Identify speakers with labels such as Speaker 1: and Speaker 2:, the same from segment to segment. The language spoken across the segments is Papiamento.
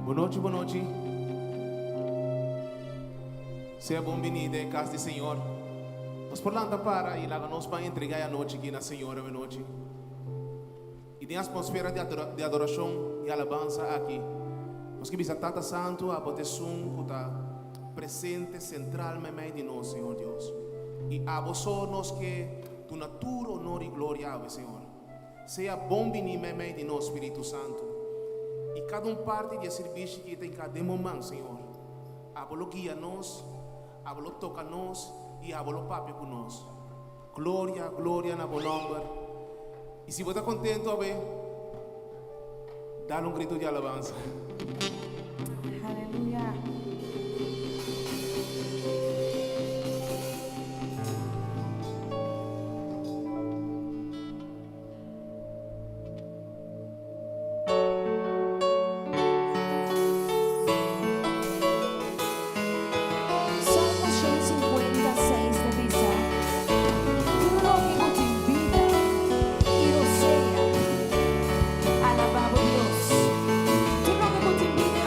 Speaker 1: Bonochi, bonochi. Sea bon bini den kas di Señor. Nos por lanta para i laga nos ban entregá e anochi aki na Señor awenochi. I den atmosfera di di adorashon i alabansa aki, nos ke bisa Tata Santu abo ta esun ku ta presente sentral meimei di nos, Señor Dios. I abo so nos ke duna tur honor i gloria awe, Señor. Sea bon bini meimei di nos, Spiritu Santu. I kada un parti di e sirbishi ki ta hinká den bo man, Señor. Abo lo guia nos, abo lo toka nos i abo lo papia ku nos. Gloria, gloria na bo nomber. I si bo ta contento awe, dal un grito di alabansa.
Speaker 2: Aleluya. Salmo 156 ta bisa, Tur loke ku tin bida i rosea, alabá bo Dios. Tur loke ku tin bida.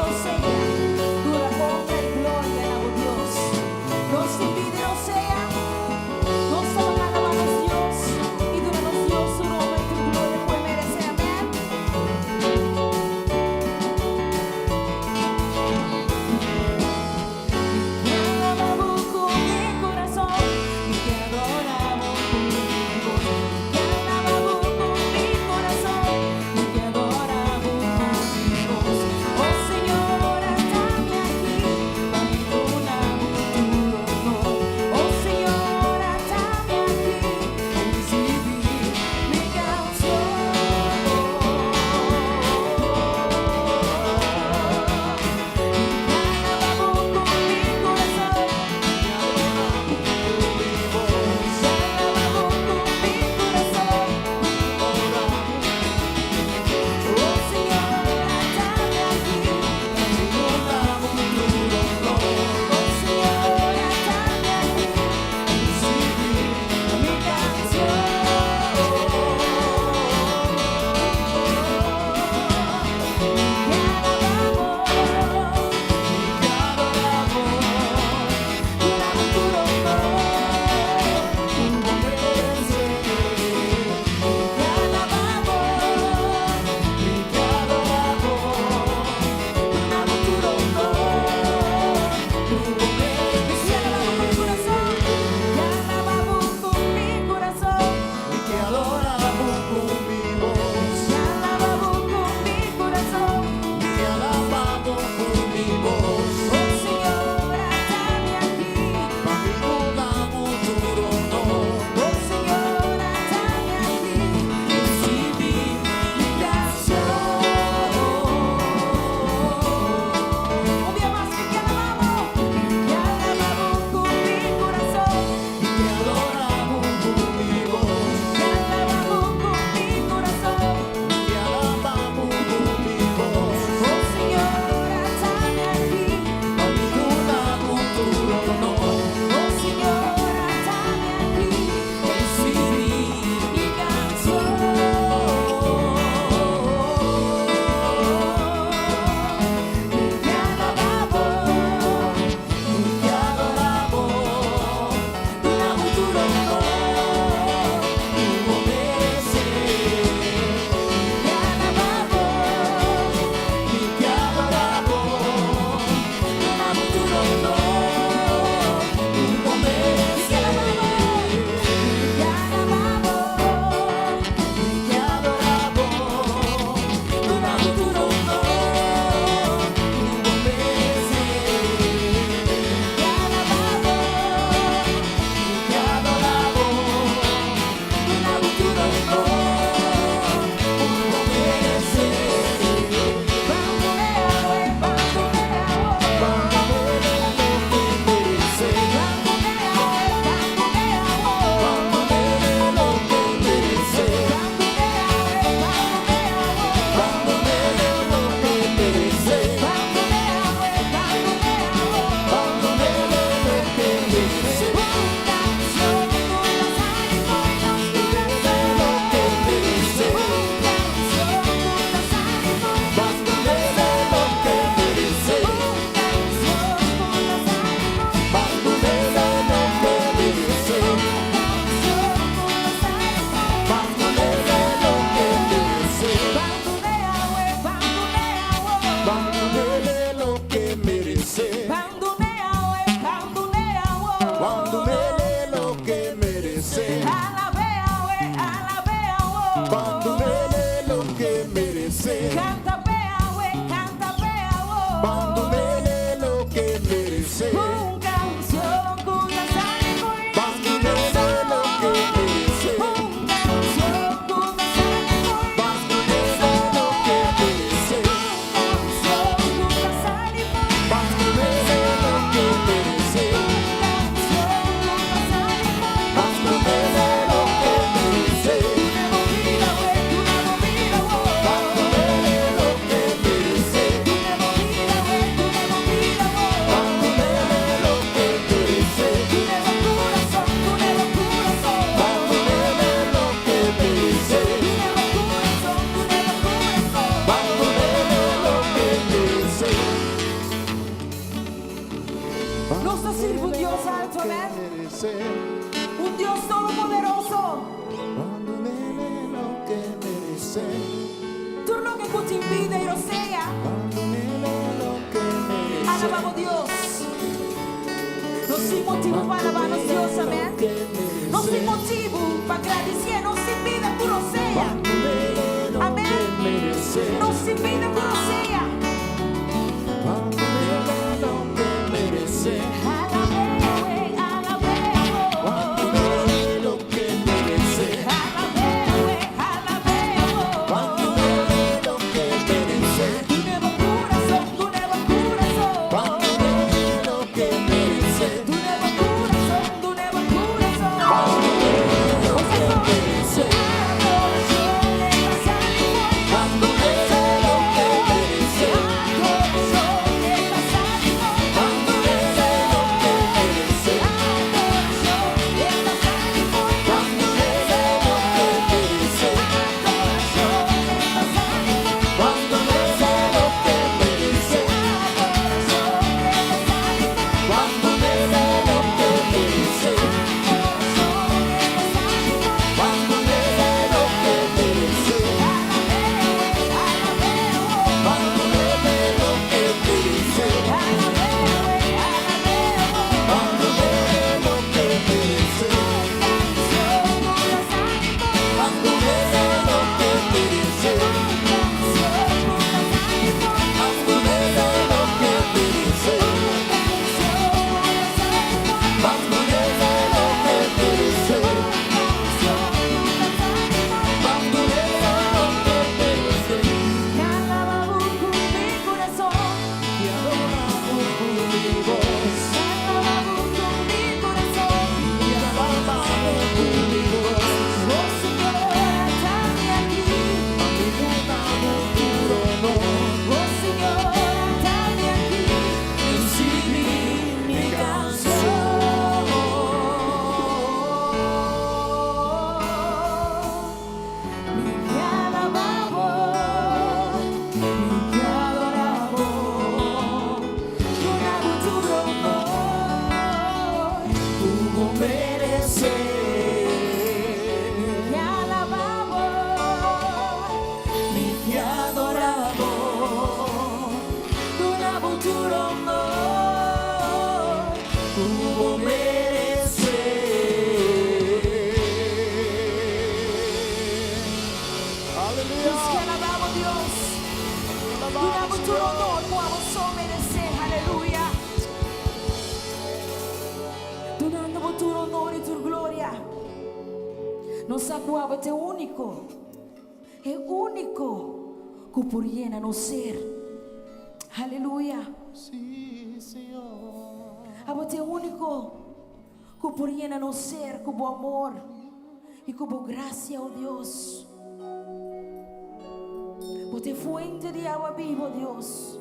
Speaker 2: Dios alto, amén. Un Dios todopoderoso. Tur loke ku tin bida i rosea, alabá bo Dios. Nos tin motibu pa alabá nos Dios, amén. Nos tin motibu pa gradisié. Nos tin bida ku rosea. Amén. Nos tin bida ku rosea. Nos ke alabá bo Dios. Duna bo tur honor ku abo so meresé. Aleluya. Dunando bo tur honor i tur gloria. Nos sa ku abo ta e úniko, e úniko ku por yena nos ser. Aleluya. Abo ta e úniko ku por yena nos ser ku bo amor i ku bo grasia, o Dios. Bo ta e fuente di awa bibo, Dios.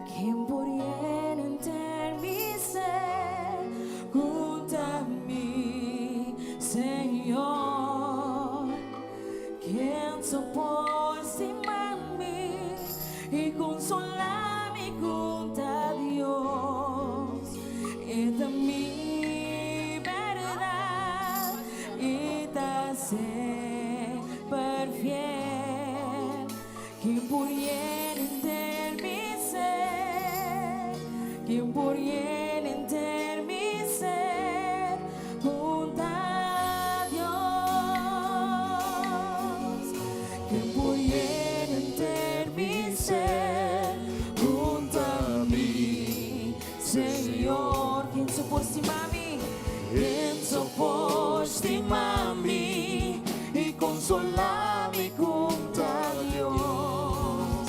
Speaker 2: Ken por yena enter mi ser ku ta mi Señor? Ken so por stima mi i konsolá mi ku ta Dios? E ta mi bèrdat i ta semper fiel. Ken por yena enter mi ser? Ken por yena enter mi ser? Ku ta Dios. Ken por yena enter mi ser? Ku ta mi Señor. Ken so por stima mi? Ken so por stima mi i konsolá mi ku ta Dios?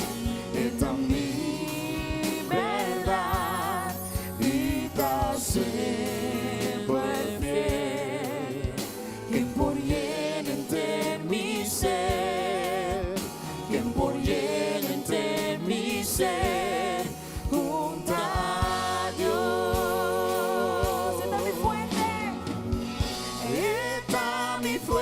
Speaker 2: E ta mi bèrdat i ta semper fiel. Ken por yena enter mi ser? Ken por yena enter mi ser? Ku ta Dios. E ta mi fuente. E ta mi fuente.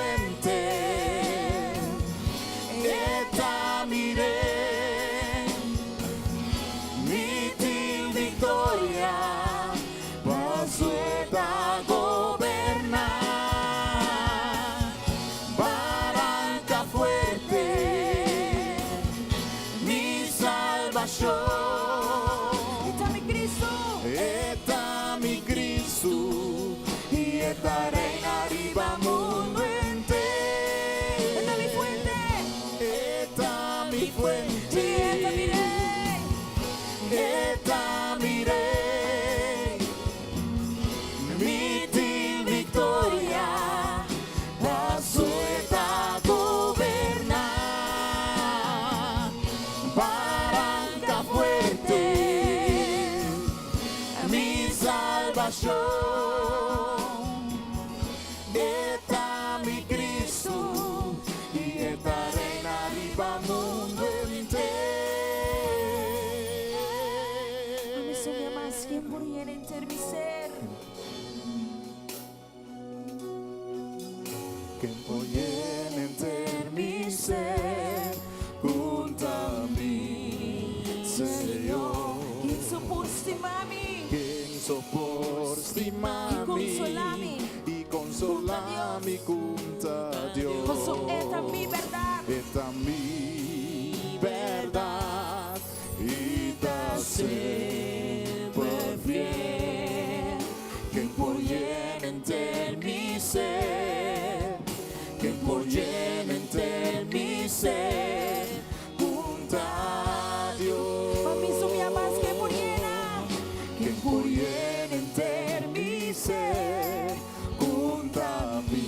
Speaker 3: salbashon. E ta mi Kristu i e ta reina riba mundu henter.
Speaker 2: Ami sumia mas ken por yena henter mi ser.
Speaker 3: Ken por yena henter mi ser ku ta mi Señor.
Speaker 2: Ken so por stima mi.
Speaker 3: Ken so por stima
Speaker 2: I konsolá mi.
Speaker 3: I konsolá mi ku ta Dios.
Speaker 2: Paso e ta mi bèrdat.
Speaker 3: E ta mi bèrdat i ta semper fiel. Ken por yena henter mi ser, ken por yena henter mi ser, ku ta Dios.
Speaker 2: Pa mi sumia mas ken por yena.
Speaker 3: Ken por yena henter mi ser, ku ta mi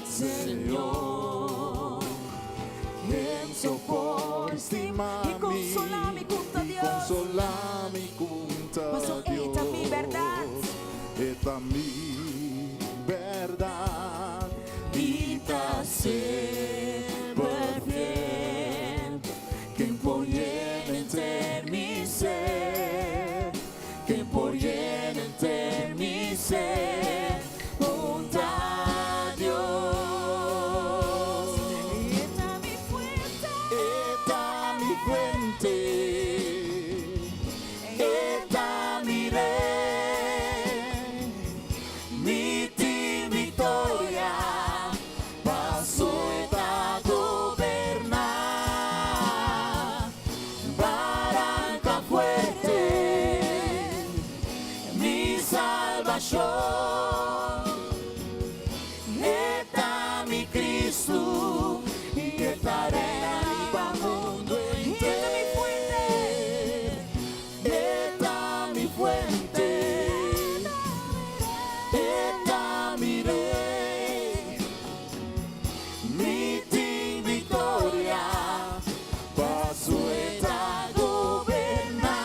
Speaker 3: Señor. Ken so por stima
Speaker 2: I konsolá mi ku ta
Speaker 3: I
Speaker 2: Dios.
Speaker 3: konsolá mi ku ta
Speaker 2: Paso e ta mi bèrdat.
Speaker 3: E ta mi bèrdat i ta semper fiel. Ken por yena henter mi ser, ken por yena henter mi ser, ku ta Dios.
Speaker 2: E ta mi fuente.
Speaker 3: E ta mi fuente, e ta mi rei, mi tin viktoria, paso e ta goberná, baranka fuerte, mi salbashon. E ta mi Kristu i e ta reina riba mundu
Speaker 2: E ta mi fuente.
Speaker 3: E ta mi fuente. E ta mi rei. Mi tin viktoria. Paso e ta goberná.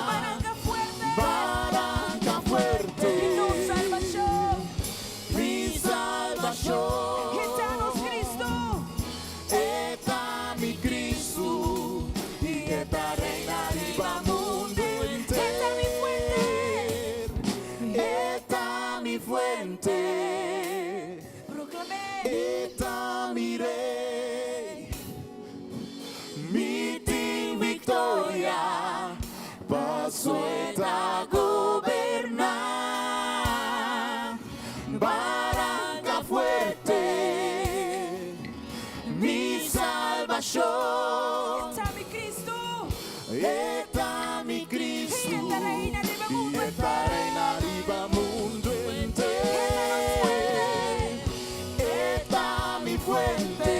Speaker 2: Baranka fuerte.
Speaker 3: Baranka fuerte.
Speaker 2: I nos salbashon.
Speaker 3: Mi salbashon.
Speaker 2: E ta nos Kristu.
Speaker 3: E ta mi Kristu i e ta reina riba mundu
Speaker 2: E ta mi fuente.
Speaker 3: E ta mi fuente.
Speaker 2: Proklam'é.
Speaker 3: E ta mi rei. Mi tin viktoria. Paso e ta goberná. Baranka fuerte. Mi salbashon.
Speaker 2: E ta mi Kristu.
Speaker 3: E ta mi Kristu.
Speaker 2: I e ta reina riba mundu
Speaker 3: I e ta reina riba mundu henter. E ta mi fuente.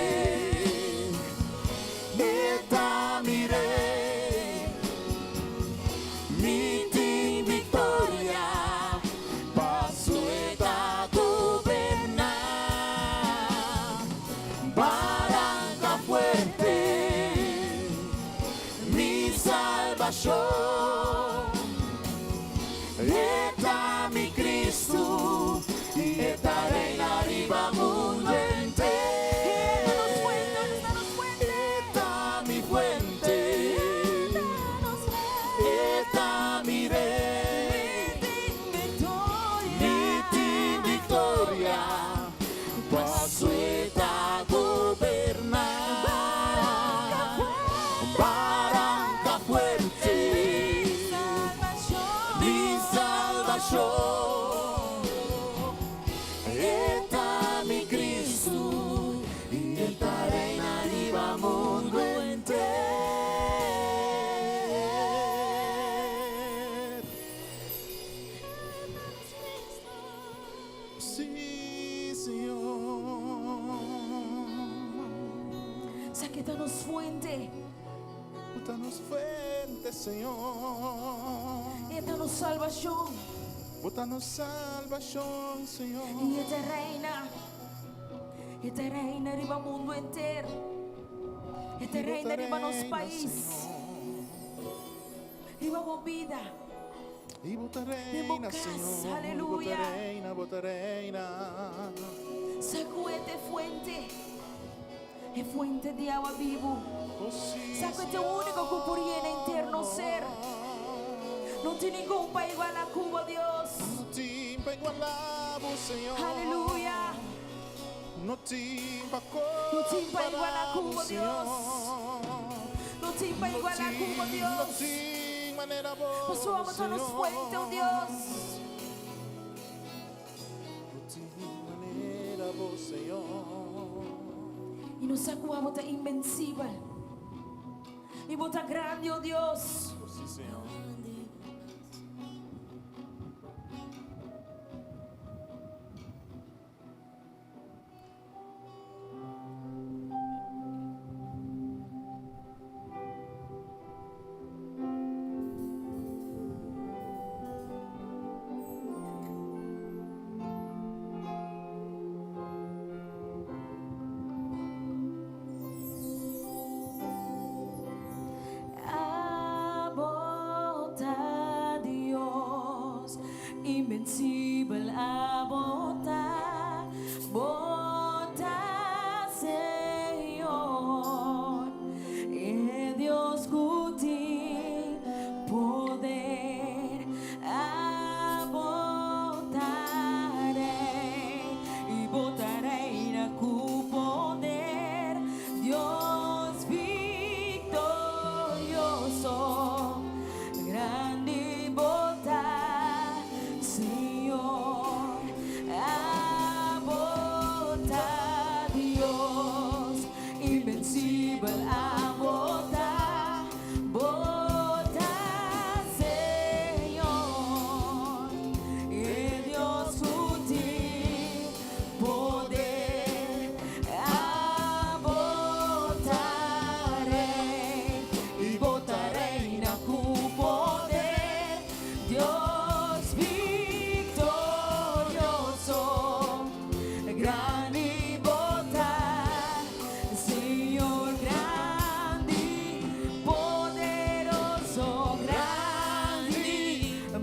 Speaker 3: E ta mi rei. Mi tin viktoria. Paso e ta goberná. Baranka fuerte. Mi salbashon. E ta mi Kristu i e ta reina riba mundu
Speaker 2: E ta nos fuente.
Speaker 3: henter.
Speaker 2: E ta nos fuente.
Speaker 3: E ta mi fuente. E ta mi rei. Mi tin viktoria. Paso e ta goberná. Baranka fuerte. Mi salbashon. E ta mi Kristu i e ta reina riba mundu henter.
Speaker 1: Sí, Señor.
Speaker 2: Sa ku e ta nos fuente.
Speaker 1: Bo ta nos fuente, Señor.
Speaker 2: E ta nos salbashon.
Speaker 1: Bo ta nos salbashon, Señor.
Speaker 2: I e ta reina. E ta reina riba mundu henter. E ta reina riba nos pais. Riba bo bida.
Speaker 3: I bo ta
Speaker 2: Den bo
Speaker 3: reina,
Speaker 2: kas,
Speaker 3: Señor. Bo ta
Speaker 2: aleluya.
Speaker 3: reina, bo ta reina.
Speaker 2: Sa ku e ta e fuente, e fuente di awa bibu.
Speaker 3: Oh, sí,
Speaker 2: Sa ku e ta e úniko ku por yena henter nos ser. No tin ningun pa igualá ku bo, Dios.
Speaker 3: No tin pa igualá bo, Señor.
Speaker 2: Aleluya.
Speaker 3: No tin pa
Speaker 2: No tin pa igualá
Speaker 3: kompará
Speaker 2: ku
Speaker 3: bo,
Speaker 2: bo, Dios.
Speaker 3: Señor.
Speaker 2: No tin pa
Speaker 3: No
Speaker 2: igualá ku bo,
Speaker 3: tin, no
Speaker 2: Dios.
Speaker 3: tin manera bo,
Speaker 2: Pasobra bo ta nos
Speaker 3: Señor.
Speaker 2: fuente, oh Dios.
Speaker 3: No tin manera bo, Señor.
Speaker 2: I nos sa ku abo ta inbensibel. I bo ta grandi, oh Dios.
Speaker 3: Oh, sí, Señor.
Speaker 2: Abo ta Dios, invencibel abo ta, bo ta Señor, e Dios cu tin poder, abo ta Rey, y bo ta reina cu poder, Dios victorioso, grandi bo ta, Señor. Abo ta Dios, invencibel abo ta, bo ta Señor. E Dios cu tin poder, abo ta Rey, y bo ta reina cu poder, Dios victorioso, grandi bo ta, Señor, grandi, poderoso, grandi,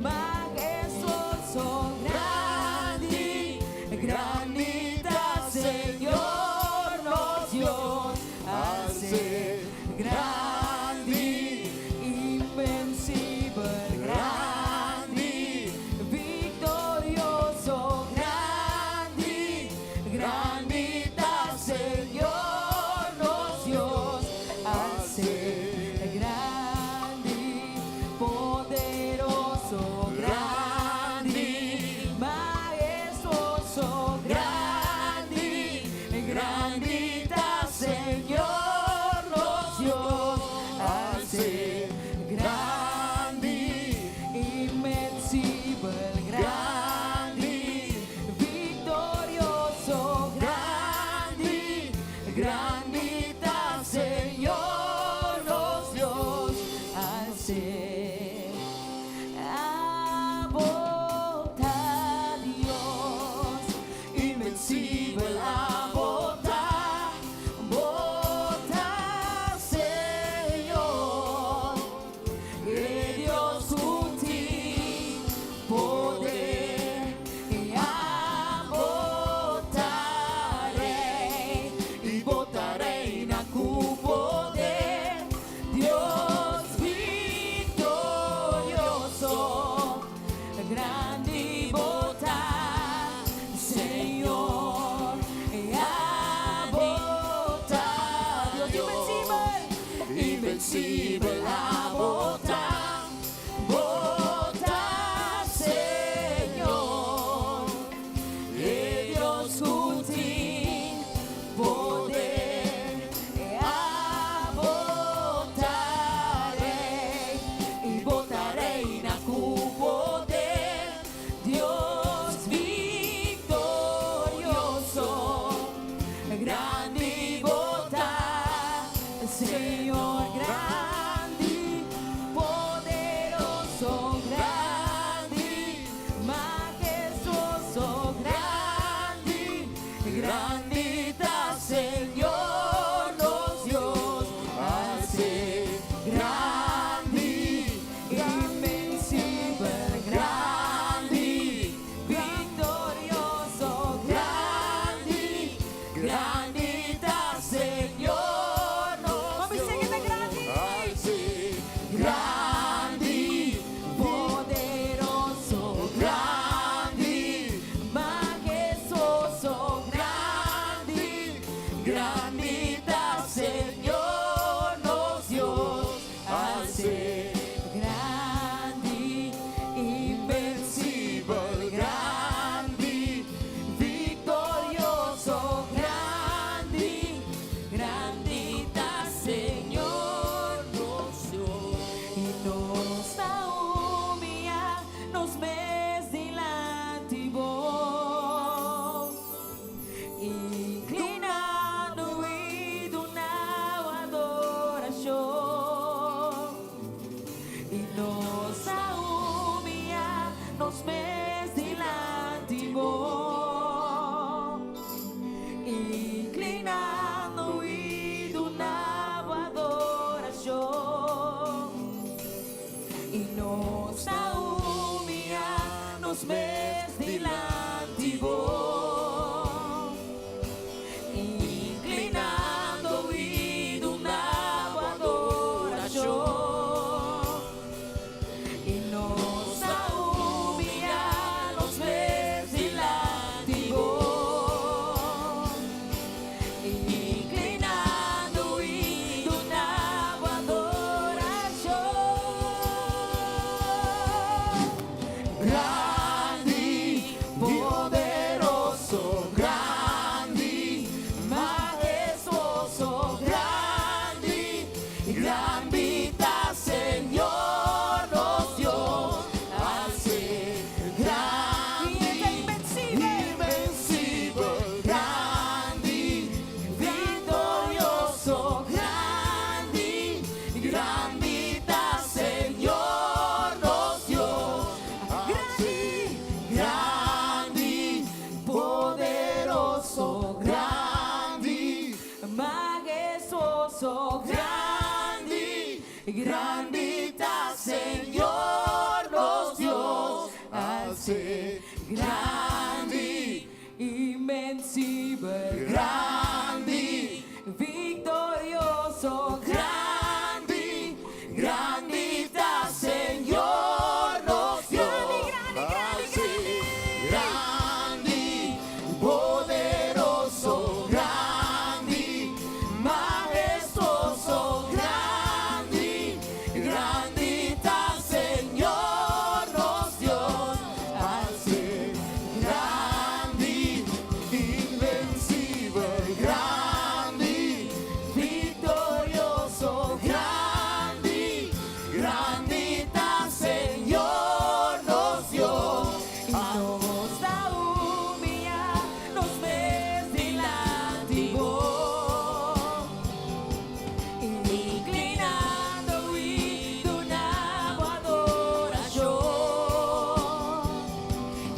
Speaker 2: majestuoso, grandi, grandi ta Señor nos Dios, al ser grandi, invencibel, grandi, victorioso, grandi, grandi ta Señor nos Dios, al ser grandi, poderoso, grandi, majestuoso, grandi, grandi ta Señor nos Dios, al ser grandi, invencibel, grandi, victorioso, grandi, grandi ta Señor nos Dios, al ser abo ta Dios, invencibel abo ta, bo ta Señor, e Dios cu tin poder, abo ta Rey, y bo ta reina cu poder, Dios victorioso, grandi bo ta, Señor, abo ta Dios, invencibel, invencibel abo ta, bo ta Señor, e Dios cu tin poder, abo ta Rey, y bo ta reina cu poder, Dios victorioso, grandi bo ta, Señor, grandi. Grandi ta Señor nos Dios. Grandi, poderoso, grandi, majestuoso, grandi, grandi ta Señor nos Dios. Al ser grandi, invencibel, grandi, victorioso, grandi, grandi ta Señor nos Dios. I nos ta humiá nos mes dilanti bo, inklinando i duna adorashon. I nos ta humiá nos mes dilanti bo, inklinando i duna adorashon. I nos ta humiá nos mes dilanti bo, inklinando i duna adorashon. I nos ta humiá nos mes dilanti bo, inklinando i duna adorashon.
Speaker 3: Grandi, poderoso, grandi,
Speaker 2: majestuoso,
Speaker 3: grandi, grandi ta Señor nos Dios, al ser
Speaker 2: I
Speaker 3: grandi,
Speaker 2: ta invencibel,
Speaker 3: invencibel, grandi, victorioso, grandi, grandi ta Señor nos Dios,
Speaker 2: grandi,
Speaker 3: grandi, poderoso, grandi,
Speaker 2: majestuoso,
Speaker 3: grandi, grandi ta Señor nos Dios, al ser
Speaker 2: grandi, invencibel,
Speaker 3: grandi,
Speaker 2: victorioso,
Speaker 3: grandi, grandi ta Señor nos Dios,
Speaker 2: Grandi, grandi, grandi,
Speaker 3: grandi, poderoso, grandi, majestuoso, grandi, grandi ta Señor nos Dios, al ser grandi, invencibel, grandi, victorioso, grandi, grandi ta Señor nos Dios.
Speaker 2: I nos ta humiá nos mes dilanti bo, inklinando i duna adorashon.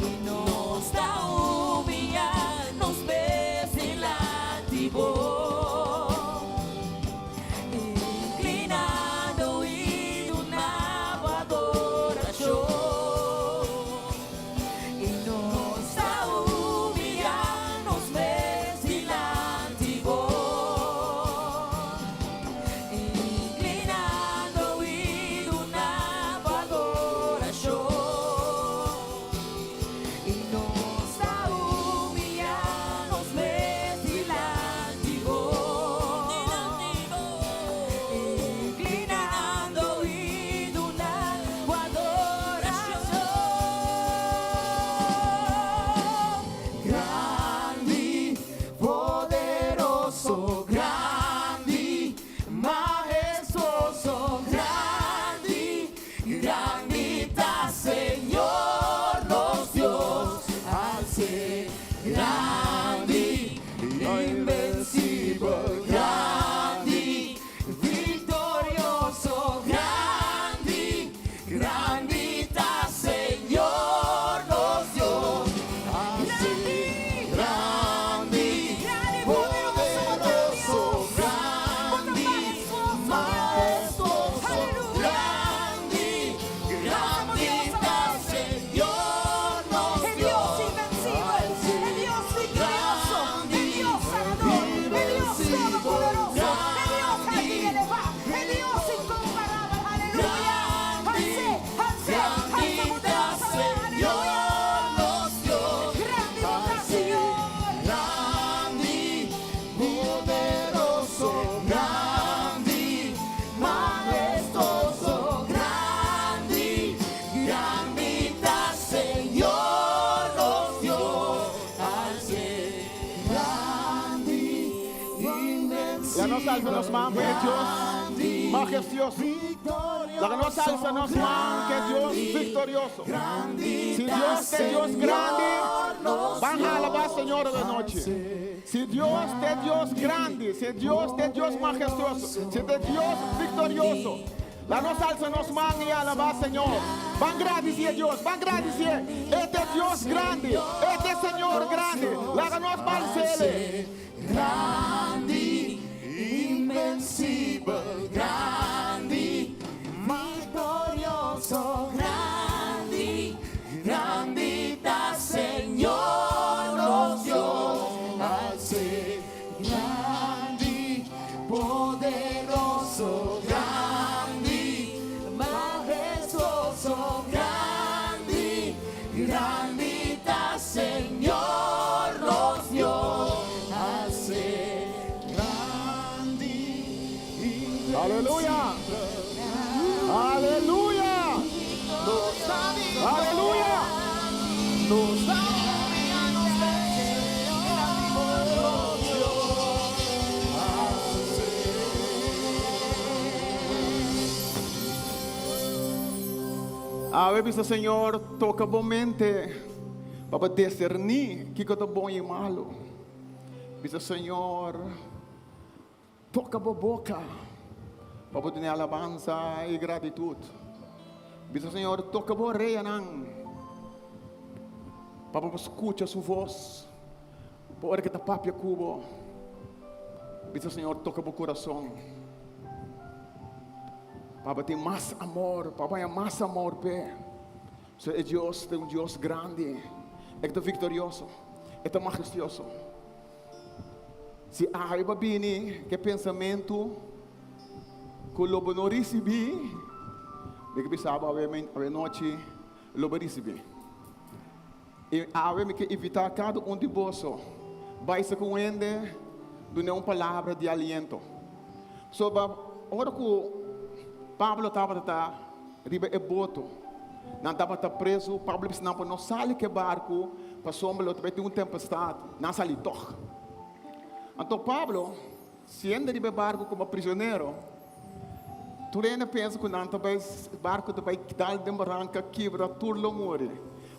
Speaker 2: I nos ta humiá nos mes dilanti bo, inklinando i duna adorashon. I nos ta humiá nos mes dilanti bo, inklinando i duna adorashon. I nos ta humiá nos mes dilanti bo, inklinando i duna adorashon.
Speaker 3: Grandi, poderoso, grandi, majestuoso, grandi, grandi ta Señor nos Dios, al ser grandi, invencibel, grandi, victorioso, grandi, grandi ta Señor nos Dios, al ser grandi,
Speaker 2: Grandi, poderoso,
Speaker 3: poderoso, grandi, majestuoso,
Speaker 2: Aleluya.
Speaker 3: grandi, grandi ta Señor nos
Speaker 2: El Dios
Speaker 3: Dios,
Speaker 2: invencibel, el Dios victorioso, el Dios sanador.
Speaker 4: Laga nos alsa nos man pa e Dios majestuoso. Laga nos alsa nos man pa e Dios viktorioso. Si Dios ta e Dios grandi, ban alabá Señor awe nochi. Si Dios ta e Dios grandi, si Dios ta e Dios majestuoso, si ta e Dios viktorioso, laga nos alsa nos man i alabá Señor. Ban gradisié Dios, ban gradisié. E ta e Dios grandi, e ta e Señor grandi. Laga nos bals'El.
Speaker 3: Grandi, invencibel, grandi, victorioso, grandi, grandi ta Señor nos Dios, al ser grandi, poderoso, grandi, majestuoso, grandi, grandi ta Señor nos Dios, hace grandi,
Speaker 4: Aleluya! Aleluya! Aleluya!
Speaker 3: Nos da gloria, nos vence, grandi nos Dios, hace.
Speaker 4: Awe bisa Señor, toca bo mente pa bo discerní kiko ta bon i malo. Bisa Señor, toca bo boca pa bo tene alabansa i gratitud. Bisa Señor, toca bo oreanan pa bo scucha su voz. Pa ora ke ta papia ku bo, bisa Señor, toca bo corazon. Pa bo tin mas amor, pa bo haña mas amor p'e. So e Dios ta un Dios grandi, e ta viktorioso, e ta majestuoso. Si awe bo a bini ku e pensamentu ku lo bo no risibí, mi ke bisa bo awe awe nochi lo bo risibí. I awe mi ke invitá kada un di boso bai sa ku un hende dun'é un palabra di aliento. Pasobra ora ku Pablo tabata ta riba e boto, nan tabata prezu, Pablo bisa nan pa no sali ku e barku pasobra lo ta bai tin un tempestat. Nan sali tòg. Anto Pablo, siendo riba e barku komo prisionero, Tur hende pensa ku nan ta bai barku ta bai dal den baranka kibra tur lo muri.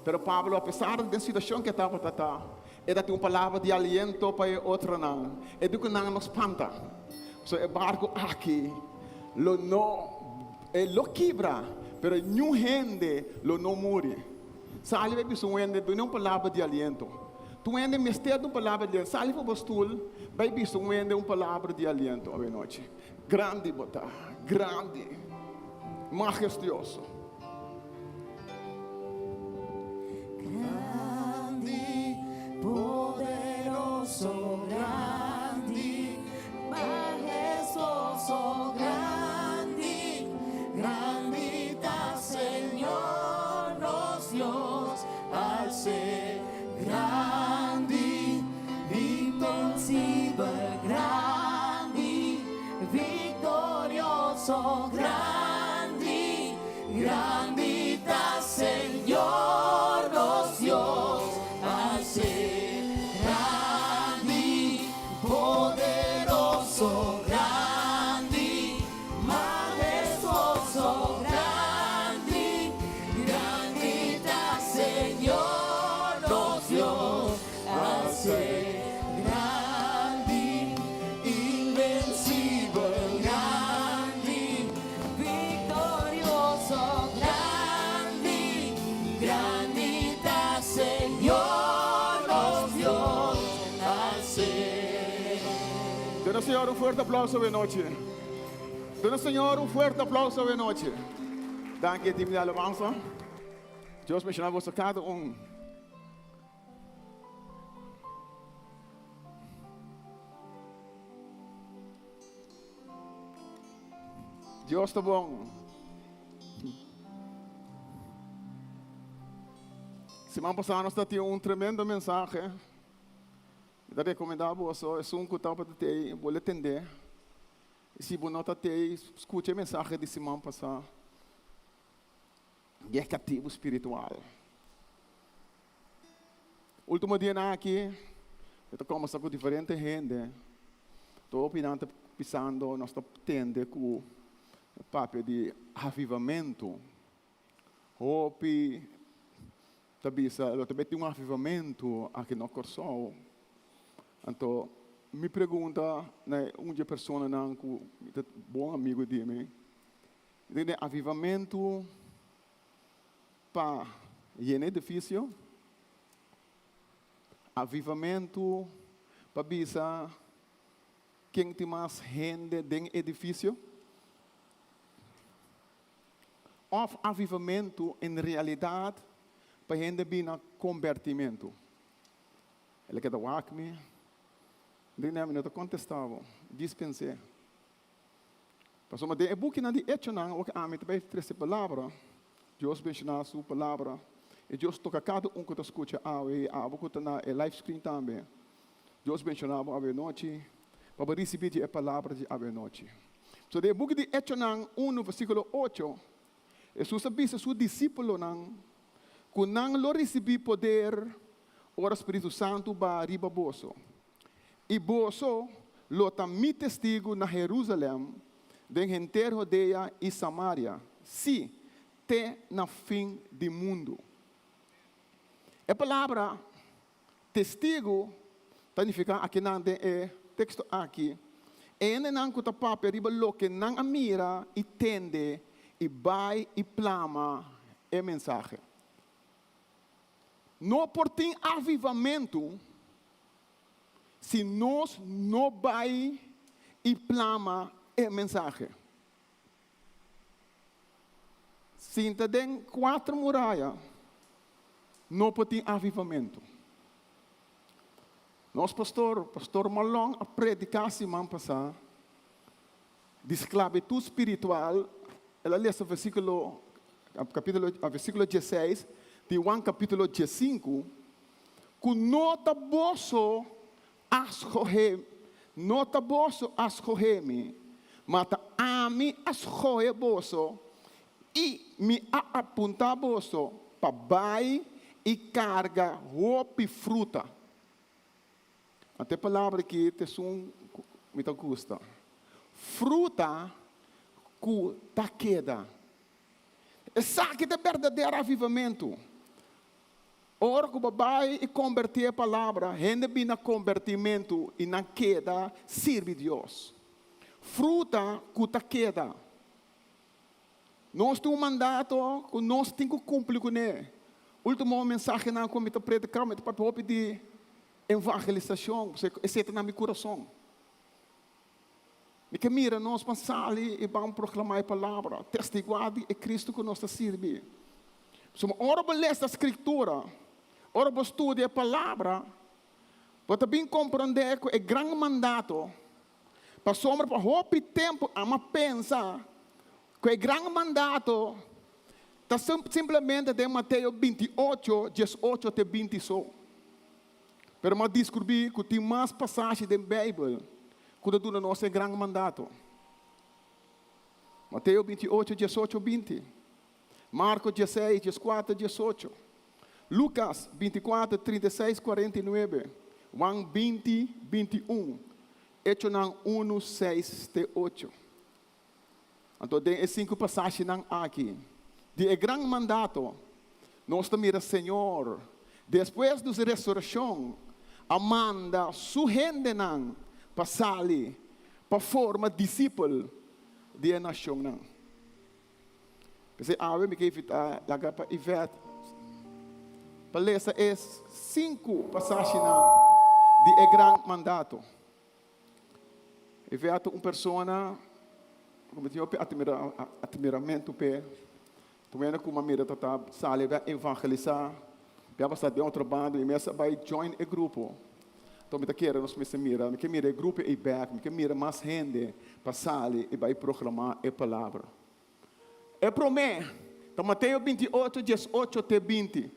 Speaker 4: Pero Pablo apesar di den situashon ku e tabata ta, e ta tin un palabra di aliento pa e otronan. E di ku nan no spanta, pasobra e barku aki lo no e lo kibra, pero niun hende lo no muri. Sali bai bisa un hende duna un palabra di aliento. Tur hende mester di un palabra di aliento. Sali for bo stul bai bisa un hende un palabra di aliento awenochi. Grandi bo ta, grandi, majestuoso.
Speaker 3: Grandi, poderoso, grandi, majestuoso, grandi, grandi ta Señor nos Dios, al ser grandi, Invencibel, grandi, victorioso, grandi, grandi ta Señor nos Dios, al ser grandi, poderoso, grandi, majestuoso, grandi, grandi ta Señor nos Dios, al ser grandi, invencibel, grandi, victorioso, grandi, grandi ta Señor nos Dios, al ser.
Speaker 4: Duna Señor un fuerte aplauso awe nochi. Duna Señor un fuerte aplauso awe nochi. Danki team di alabansa. Dios bendiciona boso cada un. Dios ta bon. Siman pasá nos ta tin un tremendo mensahe. Mi ta rekomendá boso esun ku tabata tei bo le tendé. I si bo no ta tei, skucha e mensahe di siman pasá di e katibu spiritual. Ultimo dianan aki mi ta kombersa ku diferente hende. Hopi nan ta pisando, nos ta tende ku papia di avivamentu. Hopi ta bisa lo ta bai tin un avivamentu aki na Kòrsou. Anto mi pregunta na un di e personanan ku mi ta bon amigu di mi, mi ta kere avivamentu pa yena edifisio? Avivamentu pa bisa ken tin mas hende den edifisio? Òf avivamentu en realidat pa hende bini na kombertimentu? El a keda wak mi. Mi di, Mi no ta kontestá bo. Dispens'é. Pasobra den e bukinan di Echonan, ora ku ami ta bai trese palabra, Dios menshoná su palabra, i Dios toka kada un ku ta skucha awe i abo ku ta na e live screen tambe. Dios menshoná bo awe nochi pa bo risibí di e palabra di awe nochi. So den e buki di Echonan unu versíkulo ocho, Hesus a bisa su disípulonan ku nan lo risibí poder ora spiritu santu ba riba boso. I boso lo ta mi testigu na Herúsalèm, den henter Hodea i Samaria, sí, te na fin di mundu. E palabra testigu ta nifiká akinan den e teksto aki, e hendenan ku ta papia riba loke nan a mira i tende i bai i plama e mensahe. No por tin avivamentu si nos no bai i plama e mensahe. Sinta den kuater muraya no por tin avivamentu. Nos pastor, Pastor Malon a prediká siman pasá di sklabitut spiritual, el a lesa versíkulo, kapítulo, versíkulo dieseis di Juan kapítulo diesinku, ku no ta boso a skohe, no ta boso a skohe mi, ma ta ami a skohe boso i mi a apuntá boso pa bai i karga hopi fruta. Anto e palabra aki ta esun ku mi ta gusta, fruta ku ta keda. Esaki ta e berdadero avivamentu. Ora ku bo bai i kombertí e palabra, hende bini na kombertimentu i nan keda sirbi Dios. Fruta ku ta keda. Nos tin un mandato ku nos tin ku kumpli kuné. Último mensahenan ku mi ta prediká, mi ta papia hopi di evangelisashon, pasobra esei ta na mi kurason. Mi ke mira nos ban sali i ban proklamá e palabra, testiguá di e Kristu ku nos ta sirbi. Pasobra ora bo lesa Skritura, ora bo studia e palabra, bo ta bin komprondé ku e gran mandato Pasobra pa hopi tempu amo a pensa ku e gran mandato ta simplemente den Mateo 28, 18 te 20 so. Pero mi a diskurbí ku tin mas pasashi den Beibel ku ta duna nos e gran mandato. Mateo 28, 18, 20, Marko 16, 14, 18, Lukas 24, 36, 49, Juan 20, 21, Echonan unu, seis te ocho. Anto den e sinku pasashinan aki di e gran mandato, nos ta mira Señor, despues di su resureshon, a manda su hendenan pa sali pa forma disipel di e nashonnan. P'esei awe mi ke invitá laga pa Yvette pa lesa e sinku pasashinan di e gran mandato. Yvette ta un persona ku mi tin hopi atmiramentu p'e. Tumendo ku mi a mira ta ta sali bai evangelisá, bia basta den otro banda, mi mes a bai join e grupo. Anto mi ta kere nos mester mira, mi ke mira e grupo ei bek, mi ke mira mas hende pa sali i bai proklamá e palabra. E promé ta Mateo 28, 18 te 20.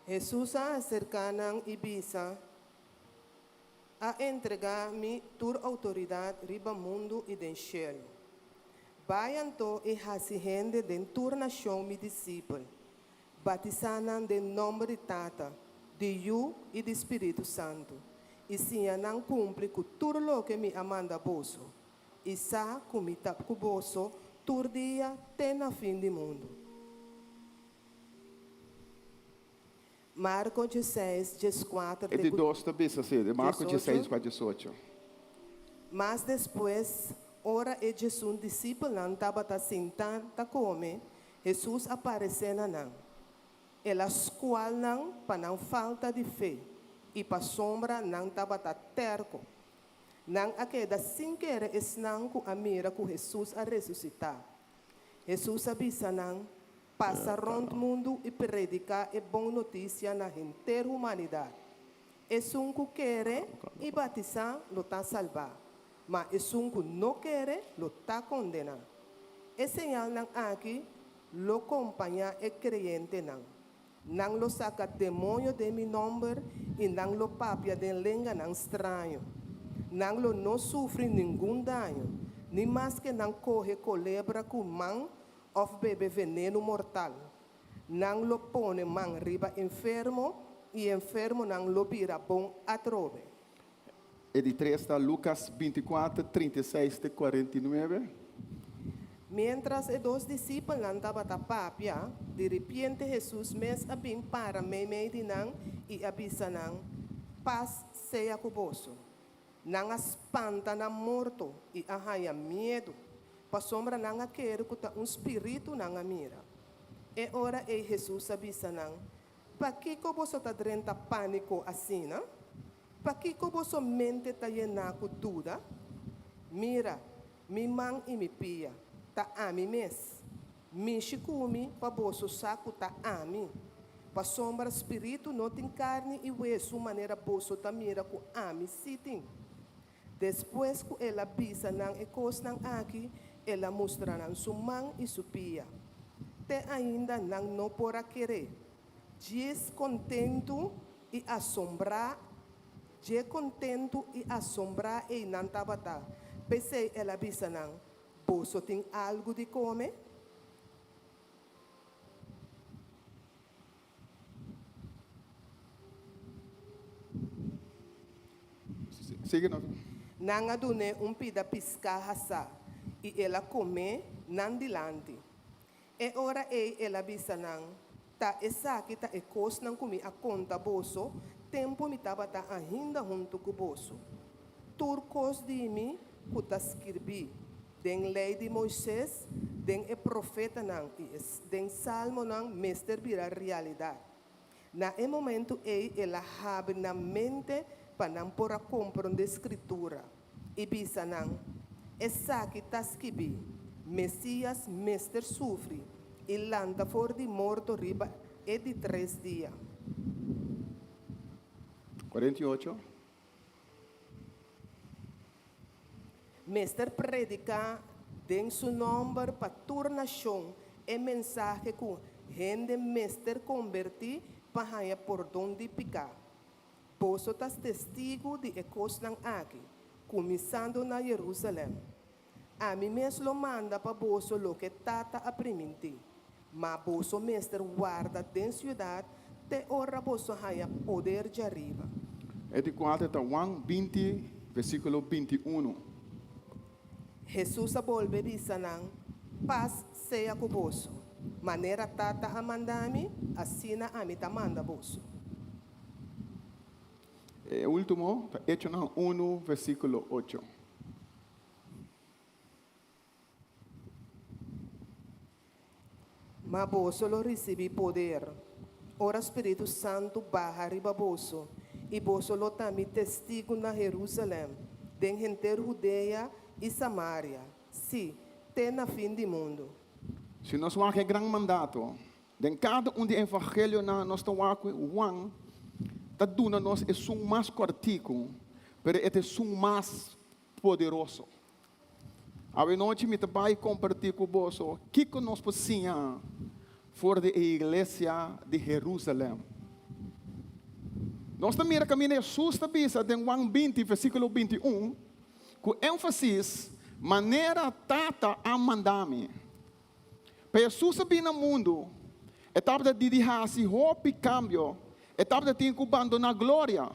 Speaker 5: Hesus a aserká nan i bisa, A entregá mi tur outoridat riba mundu i den shelu. Bai anto i hasi hende den tur nashon mi disipel. Batisá nan den nòmber di Tata, di Yu i di Spiritu Santu. i siña nan kumpli ku tur loke mi a manda boso, i sa ku mi ta ku boso tur dia te na fin di mundu. Marko dieseis, dieskuater
Speaker 4: E
Speaker 5: te
Speaker 4: di
Speaker 5: ku
Speaker 4: dos ta bisa así, di Marko dieseis
Speaker 5: diesocho.
Speaker 4: pa diesocho.
Speaker 5: Mas despues, ora e diesun disipelnan tabata sintá ta kome, Hesus a paresé na nan. El a skual nan pa nan falta di fe i pasobra nan tabata tèrko. Nan a keda sin kere esnan ku a mira ku Hesus a resusitá. Hesus a bisa nan, Pasa rònt mundu i prediká e bon notisia na henter humanidat. Esun ku kere i batisá lo ta salbá, ma esun ku no kere lo ta kondená. E señalnan aki lo kompañá e kreyentenan. Nan lo saka demoño den mi nòmber i nan lo papia den lenganan straño. Nan lo no sufri ningun daño, ni maske nan kohe kolebra ku man òf bebe venenu mortal. Nan lo pone man riba enfermo i enfermonan lo bira bon atrobe.
Speaker 4: E di tres ta Lukas bintikuater, 36 te 49.
Speaker 5: Miéntras e dos disipelnan tabata papia, diripiente Hesus mes a bin para meimei di nan i a bisa nan, Pas sea ku boso. Nan a spanta nan morto i a haña miedu, pasobra nan a kere ku ta un spiritu nan a mira. E ora ei Hesus a bisa nan, Pakiko boso ta drenta pániko asina? Pakiko boso mente ta yená ku duda? Mira, mi man i mi pia, ta ami mes. Mishi ku mi pa boso sa ku ta ami. Pasobra spiritu no tin karni i wesu manera boso ta mira ku ami sí tin. Despues ku el a bisa nan e kosnan aki, el a mustra nan su man i su pia. Te ainda nan no por a ker'é. Djis kontentu i asombrá Dje kontentu i asombrá ei nan tabata. P'esei el a bisa nan, Boso tin algu di kome?
Speaker 4: Sigui nos.
Speaker 5: Nan a dun'é un pida piská hasá, i el a kom'é nan dilanti. E ora ei el a bisa nan, Ta esaki ta e kosnan ku mi a konta boso tempu mi tabata ainda huntu ku boso. Tur kos di mi ku ta skirbí den Lei di Moises, den e Profetanan i den Salmonan mester bira realidat. Na e momentu ei el a habri nan mente pa nan por a komprondé Skritura i bisa nan, Esaki ta skibí, Mesías mester sufri i lanta for di morto riba e di tres dia.
Speaker 4: 48.
Speaker 5: Mester prediká den su nòmber pa tur nashon e mensahe ku hende mester kombertí pa haña pordon di piká. Boso ta testigu di e kosnan aki, kuminsando na Yerusalèm. Ami mes lo manda pa boso loke Tata a primintí, ma boso mester warda den siudat te ora boso haña poder djariba.
Speaker 4: E di kuater ta Juan 20, versíkulo 21.
Speaker 5: Hesus a bolbe bisa nan, Pas sea ku boso. Manera Tata a manda mi, asina ami ta manda boso.
Speaker 4: E último ta Echonan unu, versíkulo ocho.
Speaker 5: Ma boso lo risibí poder ora Spiritu Santu baha riba boso, i boso lo ta mi testigu na Herúsalèm, den henter Hudea i Samaria, sí, te na fin di mundu.
Speaker 4: Si nos wak e gran mandato, den kada un di e evangelionan nos ta wak ku Juan ta duna nos esun mas kòrtiku, pero e ta esun mas poderoso. Awenochi mi ta bai kompartí ku boso kiko nos por siña for di e iglesia di Herusalèm. Nos ta mira kaminda Hesus ta bisa den Juan 20 versíkulo 21 ku énfasis, Manera Tata a manda mi. Pa Hesus a bini na mundu, e tabata di di hasi hopi kambio. E tabata tin ku bandoná gloria.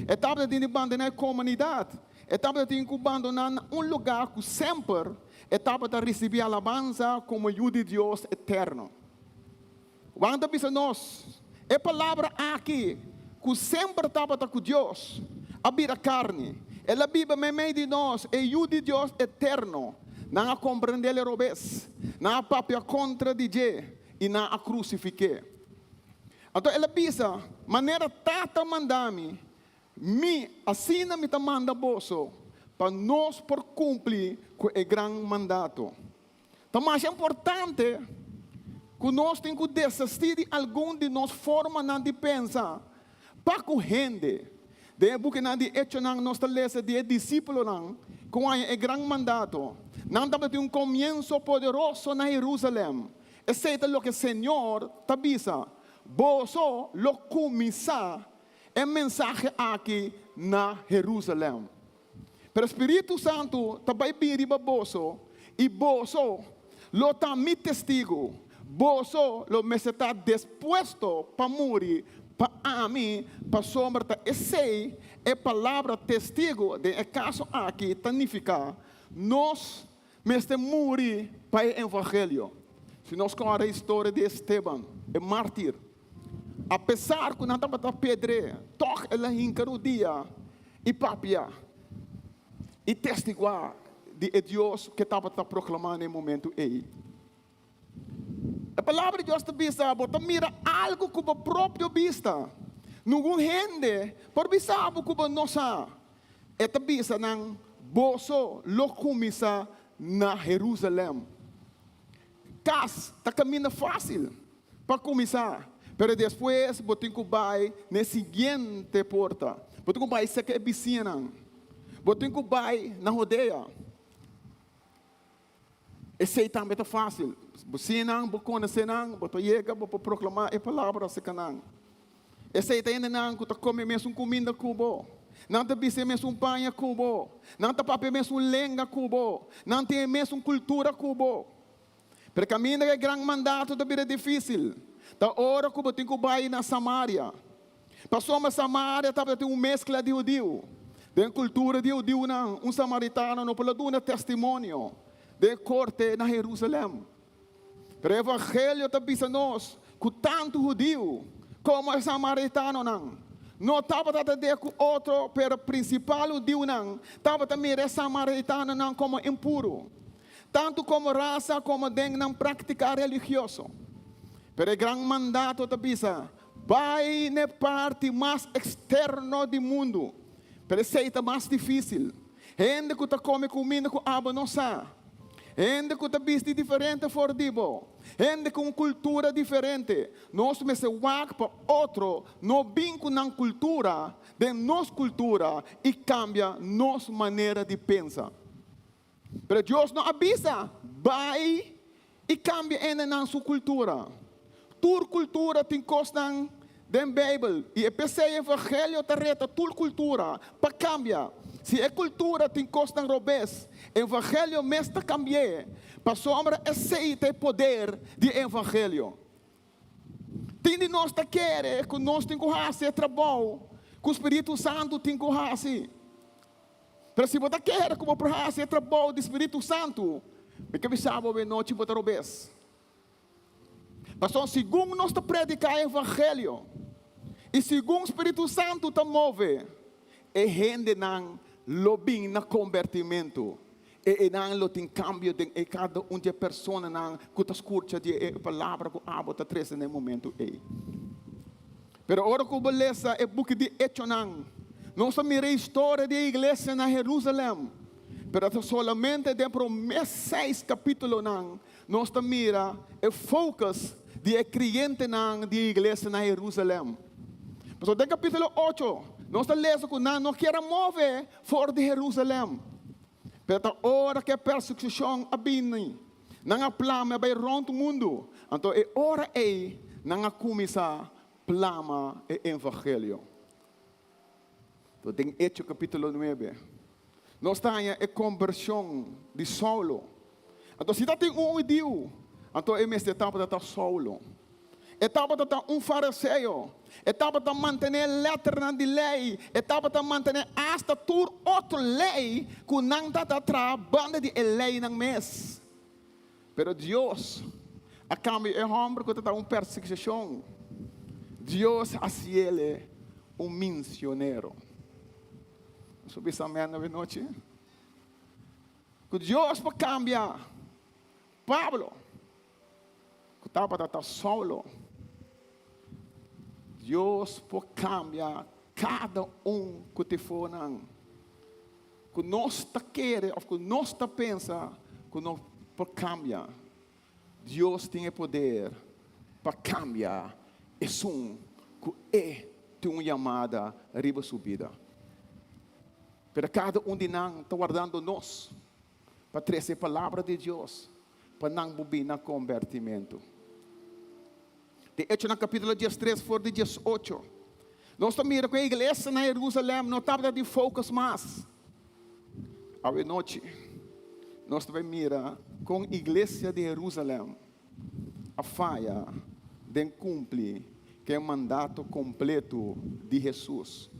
Speaker 4: E tabata tin di bandoná e komunidat. E tabata tin ku bandoná na un lugá ku semper e tabata risibí alabansa komo Yu di Dios eterno. Juan ta bisa nos, E palabra aki ku semper tabata ku Dios, a bira karni. El a biba meimei di nos, e Yu di Dios eterno. Nan a komprendé-L robes, nan a papia kontra di dje i nan a krusifik'é. Anto el a bisa, Manera Tata manda mi, mi asina mi ta manda boso, pa nos por kumpli ku e gran mandato. Ta masha importante ku nos tin ku desastí di algun di nos formanan di pensa pa ku hende. Den e bukinan di Echonan nos ta lesa di e disípulonan ku haña e gran mandato. Nan tabatin un komienso poderoso na Herúsalèm. Esei ta loke Señor ta bisa, Boso lo kuminsá e mensahe aki na Herúsalèm. Pero Spiritu Santu ta bai bin riba boso, i boso lo ta mi testigu. Boso lo mester ta dispuesto pa muri pa ami, pasobra ta esei e palabra testigu den e kaso aki ta nifiká. Nos mester muri pa e evangelio. Si nos kòrda e historia di Esteban, e mártir, apesar ku nan tabata pedr'é, tòg el a hinka rudia i papia i testiguá di e Dios ku e tabata proklamá na e momentu ei. E Palabra di Dios ta bisa, Bo ta mira algu ku bo propio bista. Ningun hende por bisa bo ku bo no sa. E ta bisa nan, Boso lo kuminsá na Herúsalèm. Kas ta kaminda fásil pa kuminsá, pero despues bo tin ku bai na e siguiente porta. Bo tin ku bai serka e bisiñanan. Bo tin ku bai na Hudea. Esei tambe ta fásil. Bo siña nan, bo konosé nan, bo ta yega, bo por proklamá e palabra aserka nan. Esei ta hendenan ku ta kome mesun kuminda ku bo. Nan ta bisti e mesun paña ku bo. Nan ta papia e mesun lenga ku bo. Nan tin e mesun kultura ku bo. Pero kaminda ku e gran mandato ta bira difísil, ta ora ku bo tin ku bai na Samaria. Pasobra Samaria tabata tin un meskla di hudiu. Den kultura di hudiunan, un samaritano no por a duna testimonio den e korte na Herusalèm. Pero e Evangelio ta bisa nos ku tantu hudiu komo e samaritanonan no tabata ta de ku otro, pero prinsipal hudiunan tabata mira e samaritanonan komo impuru, tantu komo rasa komo den nan práktika religioso. Pero e gran mandato ta bisa, Bai n'e parti mas eksterno di mundu, pero esei ta mas difísil. Hende ku ta kome kuminda ku abo no sa. Hende ku ta bisti diferente for di bo. Hende ku un kultura diferente. Nos mester wak pa otro no bin ku nan kultura den nos kultura i kambia nos manera di pensa. Pero Dios no a bisa, Bai i kambia hendenan su kultura. Tur kultura tin kosnan den Beibel, i e p'esei evangelio ta reta tur kultura pa kambia. Si e kultura tin kosnan robes, evangelio mes ta kambi'é, pasobra esei ta e poder di e evangelio. Tin di nos ta kere ku nos tin ku hasi e trabou ku spiritu santu tin ku hasi. Pero si bo ta kere ku bo por hasi e trabou di spiritu santu, mi ke bisa bo awenochi bo ta robes. Pasobra segun nos ta prediká e evangelio i segun spiritu santu ta move, e hendenan lo bin na kombertimentu i nan lo tin kambio den e kada un di e personanan ku ta skurcha di e palabra ku abo ta trese na e momentu ei. Pero ora ku bo lesa e buki di Echonan, nos ta mira e historia di e iglesia na Herusalèm. Pero ta solamente den promé seis kapítulonan nos ta mira e focus di e krientenan di e iglesia na Herusalèm. Pasobra den kapítulo ocho nos ta lesa ku nan no kier a move for di Herusalèm. Pero ta ora ku e persekushon a bini, Nan a plama e bai rònt mundu. Anto e ora ei nan a kuminsá plama e evangelio. Anto den Echo kapítulo nuebe nos ta haña e kombershon di Saulo. Anto si ta tin un hudiu, anto e mester tabata ta Saulo. E tabata ta un fariseo. E tabata mantené lèternan di lei. E tabata mantené asta tur otro lei ku nan tabata traha banda di e leinan mes. Pero Dios a kambia e hòmber ku tabata un persekushon. Dios a hasiel un misionero. Nos por bisa amèn awe nochi? Ku Dios por kambia Pablo, ku tabata ta Saulo. Dios por kambia kada un ku te fonan. Ku nos ta kere òf ku nos ta pensa ku no por kambia. Dios tin e poder pa kambia esun ku e tin un yamada riba su bida. Pero kada un di nan ta wardando nos pa trese e palabra di Dios pa nan bo bin na kombertimentu. De Echonan kapítulo diestres for di diesocho, nos ta mira ku e iglesia na Herusalèm no tabata di focus mas. Awe nochi nos ta bai mira kon iglesia di Herusalèm a faya den kumpli ku e mandato kompletu di Hesus.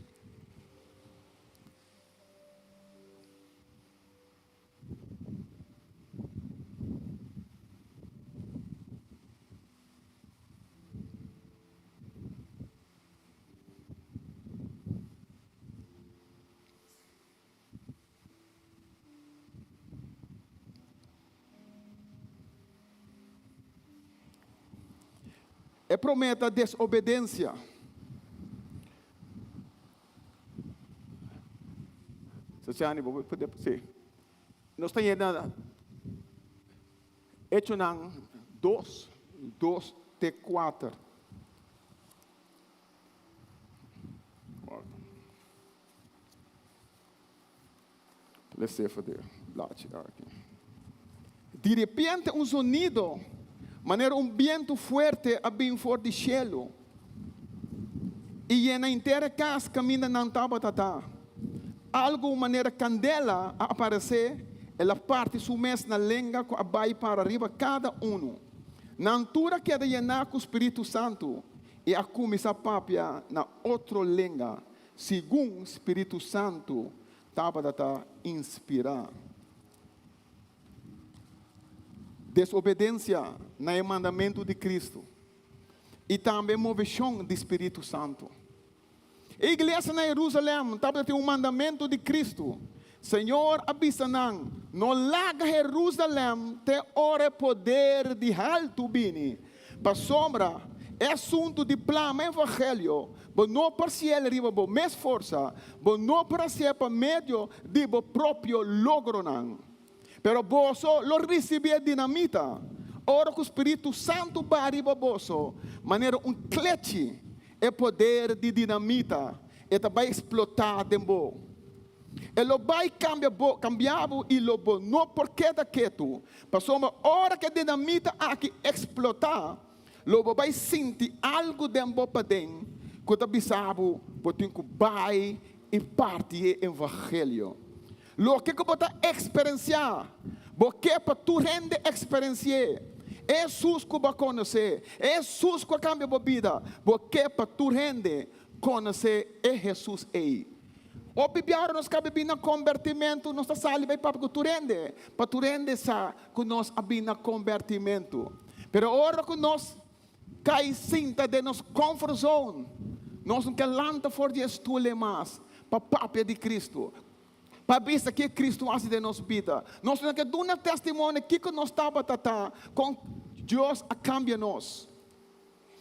Speaker 4: E promé ta desobedensia. Sasiani, bo por sí. Nos ta yena Echonan dos, dos te kuater. Lese for de blachi aki. Di repente un zonido manera un bientu fuerte a bin for di shelu i yena henter e kas kaminda nan tabata ta. Algu manera kandela a aparesé, el a parti su mes na lenga ku a bai para riba kada unu. Nan tur a keda yená ku spiritu santu i a kuminsá papia na otro lenga segun spiritu santu tabata ta inspirá. Desobedensia na e mandamentu di Kristu i tambe moveshon di spiritu santu. E iglesia na Herusalèm tabata tin un mandamentu di Kristu. Señor a bisa nan, No laga Herusalèm te ora e poder di haltu bini, pasobra e asuntu di plama evangelio bo no por hasiel riba bo mes forsa, bo no por hasié pa medio di bo propio logronan. Pero boso lo risibí e dinamita ora ku Spiritu Santu baha riba boso manera un klechi. E poder di dinamita e ta bai eksplotá den bo. E lo bai kambia bo, kambia bo i lo bo no por keda ketu, pasobra ora ku e dinamita aki eksplotá, lo bo bai sinti algu den bo paden ku ta bisa bo, bo tin ku bai i parti e evangelio. Loke ku bo ta eksperensiá, bo ke pa tur hende eksperensi'é. E Hesus ku bo a konosé, e Hesus ku a kambia bo bida, bo ke pa tur hende konosé e Hesus ei. Hopi biaha ora nos kaba bin na kombertimentu, nos ta sali bai papia ku tur hende, pa tur hende sa ku nos a bin na kombertimentu. Pero ora ku nos kai sinta den nos comfort zone, nos no ke lanta for di e stul ei mas pa papia di Kristu. Pa bisa ke Kristu hasi den nos bida. Nos no ke duna testimonio kiko nos tabata ta kon Dios a kambia nos.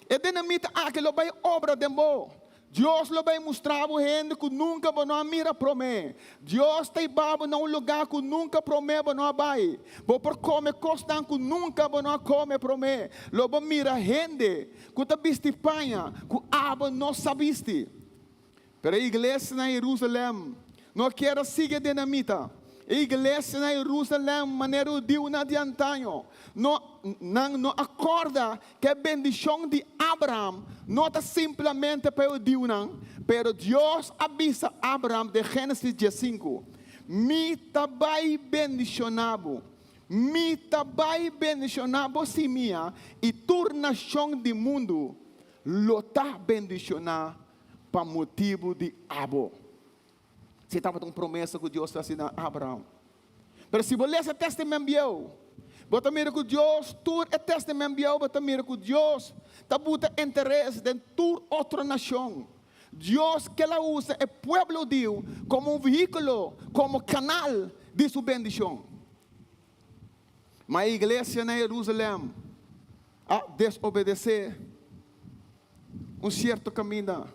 Speaker 4: E dinamita aki lo bai obra den bo. Dios lo bai mustra bo hende ku nunka bo no a mira promé. Dios ta hiba bo na un lugá ku nunka promé bo no a bai. Bo por kome kosnan ku nunka bo no a kome promé. Lo bo mira hende ku ta bisti paña ku abo no sa bisti. Pero e iglesia na Herusalèm no kier a sigui e dinamita. E iglesia na Herusalèm, manera hudiunan di antaño, no, nan no a kòrda ku e bendishon di Abraham no ta simplemente pa e hudiunan, pero Dios a bisa Abraham den Génesis diesinku, Mi ta bai bendishoná bo. Mi ta bai bendishoná bo simia i tur nashon di mundu lo ta bendishoná pa motibu di abo. Esei tabata un promesa ku Dios a hasi na Abraham. Pero si bo lesa Tèstamènt Bieu, bo ta mira ku Dios, tur e Tèstamènt Bieu bo ta mira ku Dios ta buta interes den tur otro nashon. Dios kel a usa e pueblo hudiu komo un vehíkulo, komo kanal di su bendishon. Ma e iglesia na Herusalèm a desobedesé un sierto kaminda.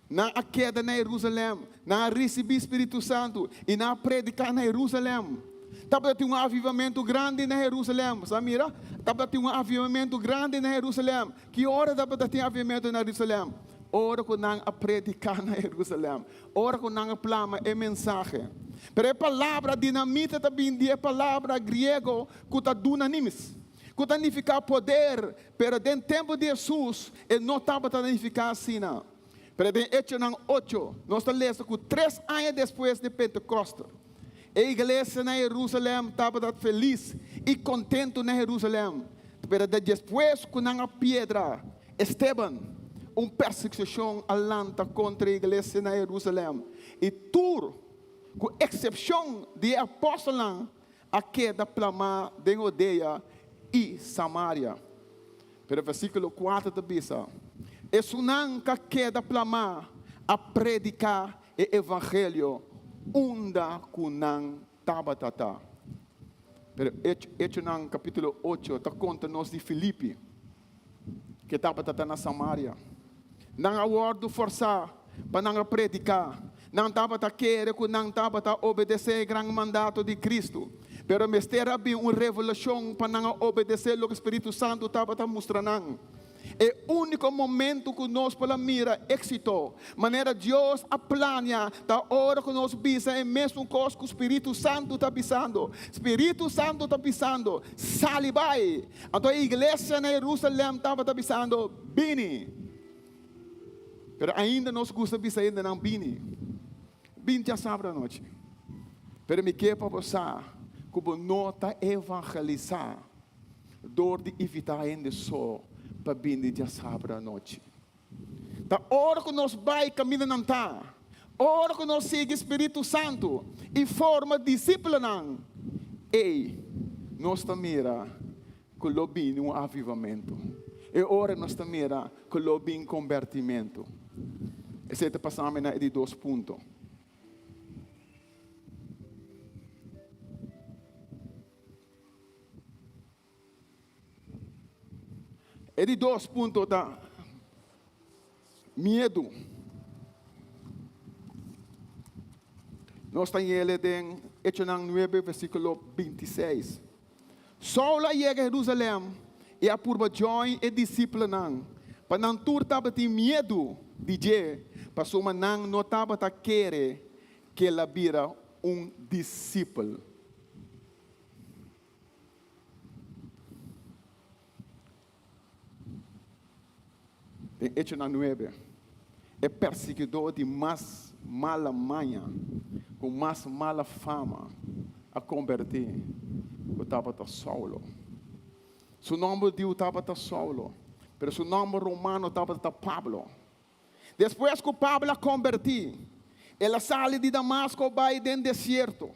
Speaker 4: Nan a keda na Herusalèm, nan a risibí spiritu santu i nan a prediká na Herusalèm. Tabata tin un avivamentu grandi na Herusalèm. Sa mira? Tabata tin un avivamentu grandi na Herusalèm. Ki ora tabata tin avivamentu na Herusalèm? Ora ku nan a prediká na Herusalèm. Ora ku nan a plama e mensahe. Pero e palabra dinamita ta bin di e palabra griego ku ta dunanimis, ku ta nifiká poder, pero den tempu di Hesus e no tabata nifiká asina. Pero den Echonan ocho, nos ta lesa ku tres aña despues di Pentekòste, e iglesia na Herusalèm tabata felis i kontentu na Herusalèm. Pero despues ku nan a piedra Esteban, un persekushon a lanta kontra e iglesia na Herusalèm, i tur, ku eksepshon di e apòstelnan, a keda plamá den Hudea i Samaria. Pero versíkulo kuater ta bisa, Esunnan ku a keda plamá a prediká e evangelio unda ku nan tabata ta. Pero Echonan kapítulo ocho ta konta nos di Filipi, ku e tabata ta na Samaria. Nan a wòrdu fòrsá pa nan a prediká. Nan tabata kere ku nan tabata obedesé e gran mandato di Kristu. Pero mester a bin un revelashon pa nan a obedesé loke Spiritu Santu tabata mustra nan. E úniko momentu ku nos por a mira éksito manera Dios a plania ta ora ku nos bisa e mesun kos ku Spiritu Santu ta bisando. Spiritu Santu ta bisando, Sali bai! Anto e iglesia na Herusalèm tabata bisando, Bini! Pero ainda nos gusta bisa hendenan, Bini! Bin djasabra anochi. Pero mi ke pa bo sa ku bo no ta evangelisá dor di invitá hende so pa bini djasabra anochi. Ta ora ku nos bai kaminda nan ta, ora ku nos sigui Spiritu Santu i forma disipelnan, ei nos ta mira ku lo bini un avivamentu. E ora nos ta mira ku lo bin kombertimentu. Esei ta pasá mi na e di dos punto. E di dos punto ta miedu. Nos ta yele den Echonan nuebe versíkulo bintiseis. Saul a yega Herusalèm i a purba join e disipelnan, pa nan tur tabatin miedu di dje, pasobra nan no tabata kere ku el a bira un disipel. Den Echonan nuebe, e persiguidó di mas mala maña, ku mas mala fama, a kombertí ku tabata Saulo. Su nòmber diu tabata Saulo, pero su nòmber romano tabata Pablo. Despues ku Pablo a kombertí, el a sali di Damasko bai den desierto.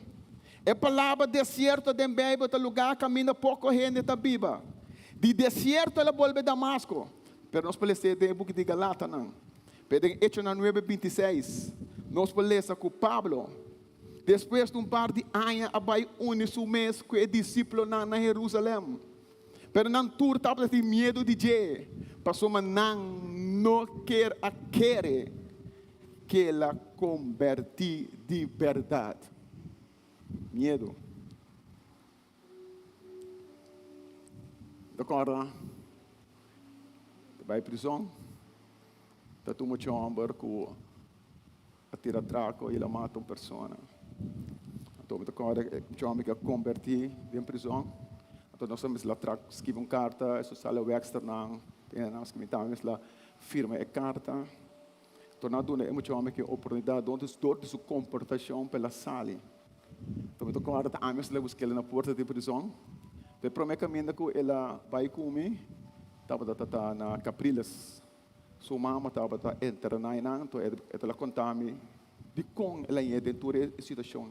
Speaker 4: E palabra desierto den Beibel ta lugá kaminda poko hende ta biba. Di desierto el a bolbe Damasko, pero nos por lesa den e buki di Galatanan. Pero den Echonan nuebe bintiseis, nos por lesa ku Pablo, despues di un par di aña a bai uni su mes ku e disipelnan na Herusalèm. Pero nan tur tabata tin miedu di dje, pasobra nan no kier a kere ke el a kombertí di bèrdat. Miedu. Ta kòrda ta bai prizon, ta tuma un hòmber ku a tira trako i el a mata un persona. Anto mi ta kòrda e hòmber ke a kombertí den prizon. Anto nos a mester a skibi un karta, e sosale wèksternan, nan skibi tambe mester a firma e karta. Anto nan a duna e mucha hòmber ke oportunidat dor di su komportashon pa el a sali. Anto mi ta kòrda ta ami mester a busk'el na porta di prizon. E promé kaminda ku el a bai ku mi tabata ta ta na Capriles. Su mama tabata enterná einan, anto e ta la konta mi dikon el a yega den tur e situashon,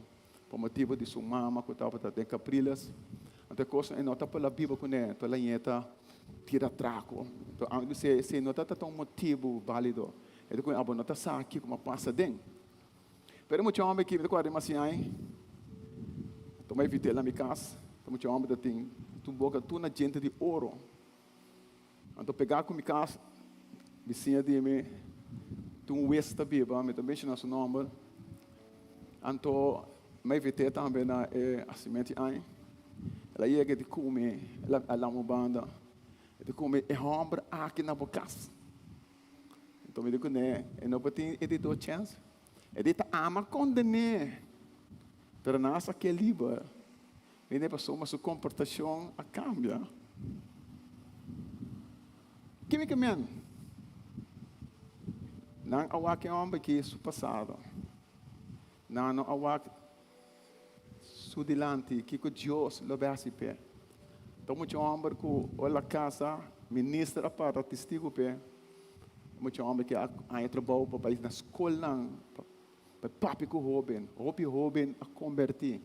Speaker 4: pa motibu di su mama ku tabata den Capriles. Anto e kosnan e no ta por la biba kuné, anto el a yega ta tira trako. Anto ami bisa esei no ta ta un motibu bálido. E ta ku abo no ta sa kiko a pasa den. Pero e mucha homber aki mi ta kòrda demasiá ei. Tuma e vitel na mi kas. E mucha homber ta tin tur boka tur na djente di oro. Anto pegá ku mi kas, bisiña di mi tin un wes ta biba, mi ta menshoná su nòmber. Anto mi a invit'é tambe na e hasimenti ei. El a yega di kume, el a lama un banda. E ta kume e hòmber aki na bo kas. Anto mi di kuné, e no por tin e di dos chèns. E di ta ama kondené, pero nan a sak'é liber. Bini pasobra su komportashon a kambia. Ke mi ke men? Nan a wak e hòmber aki su pasado. Nan no a wak su dilanti kiko Dios lo bai hasi p'e. Ta mucha hòmber ku ora el a kasa, minister a para testigu p'e. Mucha hòmber ke a haña trabou pa bai na skolnan pa papia ku hóben. Hopi hóben a kombertí.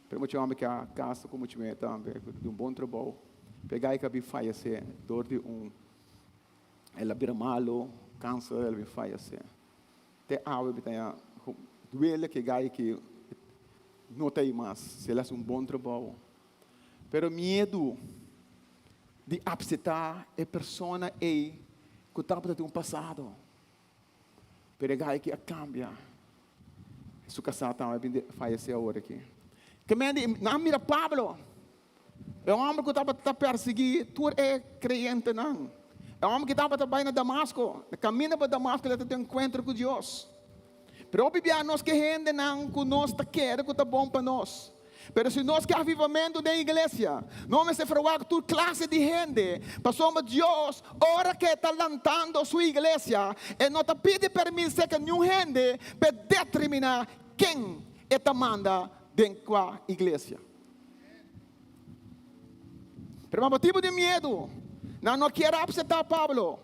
Speaker 4: Pero mucha hòmber ke a kasa ku mucha muhé tambe ku tin un bon trabou. P'e gai ku a bin fayesé dor di un el a bira malu, kanser, el a bin fayesé. Te awe mi ta haña duele ku e gai aki no ta ei mas, si el a hasi un bon trabou. Pero miedu di apseptá e persona ei ku tabata tin un pasado. Pero e gai aki a kambia. Su kasá tambe a bin fayesé awor aki. Ke men di, nan a mira Pablo, e hòmber ku tabata ta persiguí tur e kreyentenan. E hòmber ku tabata bai na Damasko, na kaminda pa Damasko el a tin enkuentro ku Dios. Pero hopi bia nos ke hendenan ku nos ta kere ku ta bon pa nos. Pero si nos ke avivamentu den iglesia, nos mester ferwagt tur klase di hende, pasobra Dios, ora ku e ta lantando su iglesia, e no ta pidi permis serka niun hende pa e determiná ken e ta manda den kua iglesia. Pero pa motibu di miedu, nan no kier a apseptá Pablo.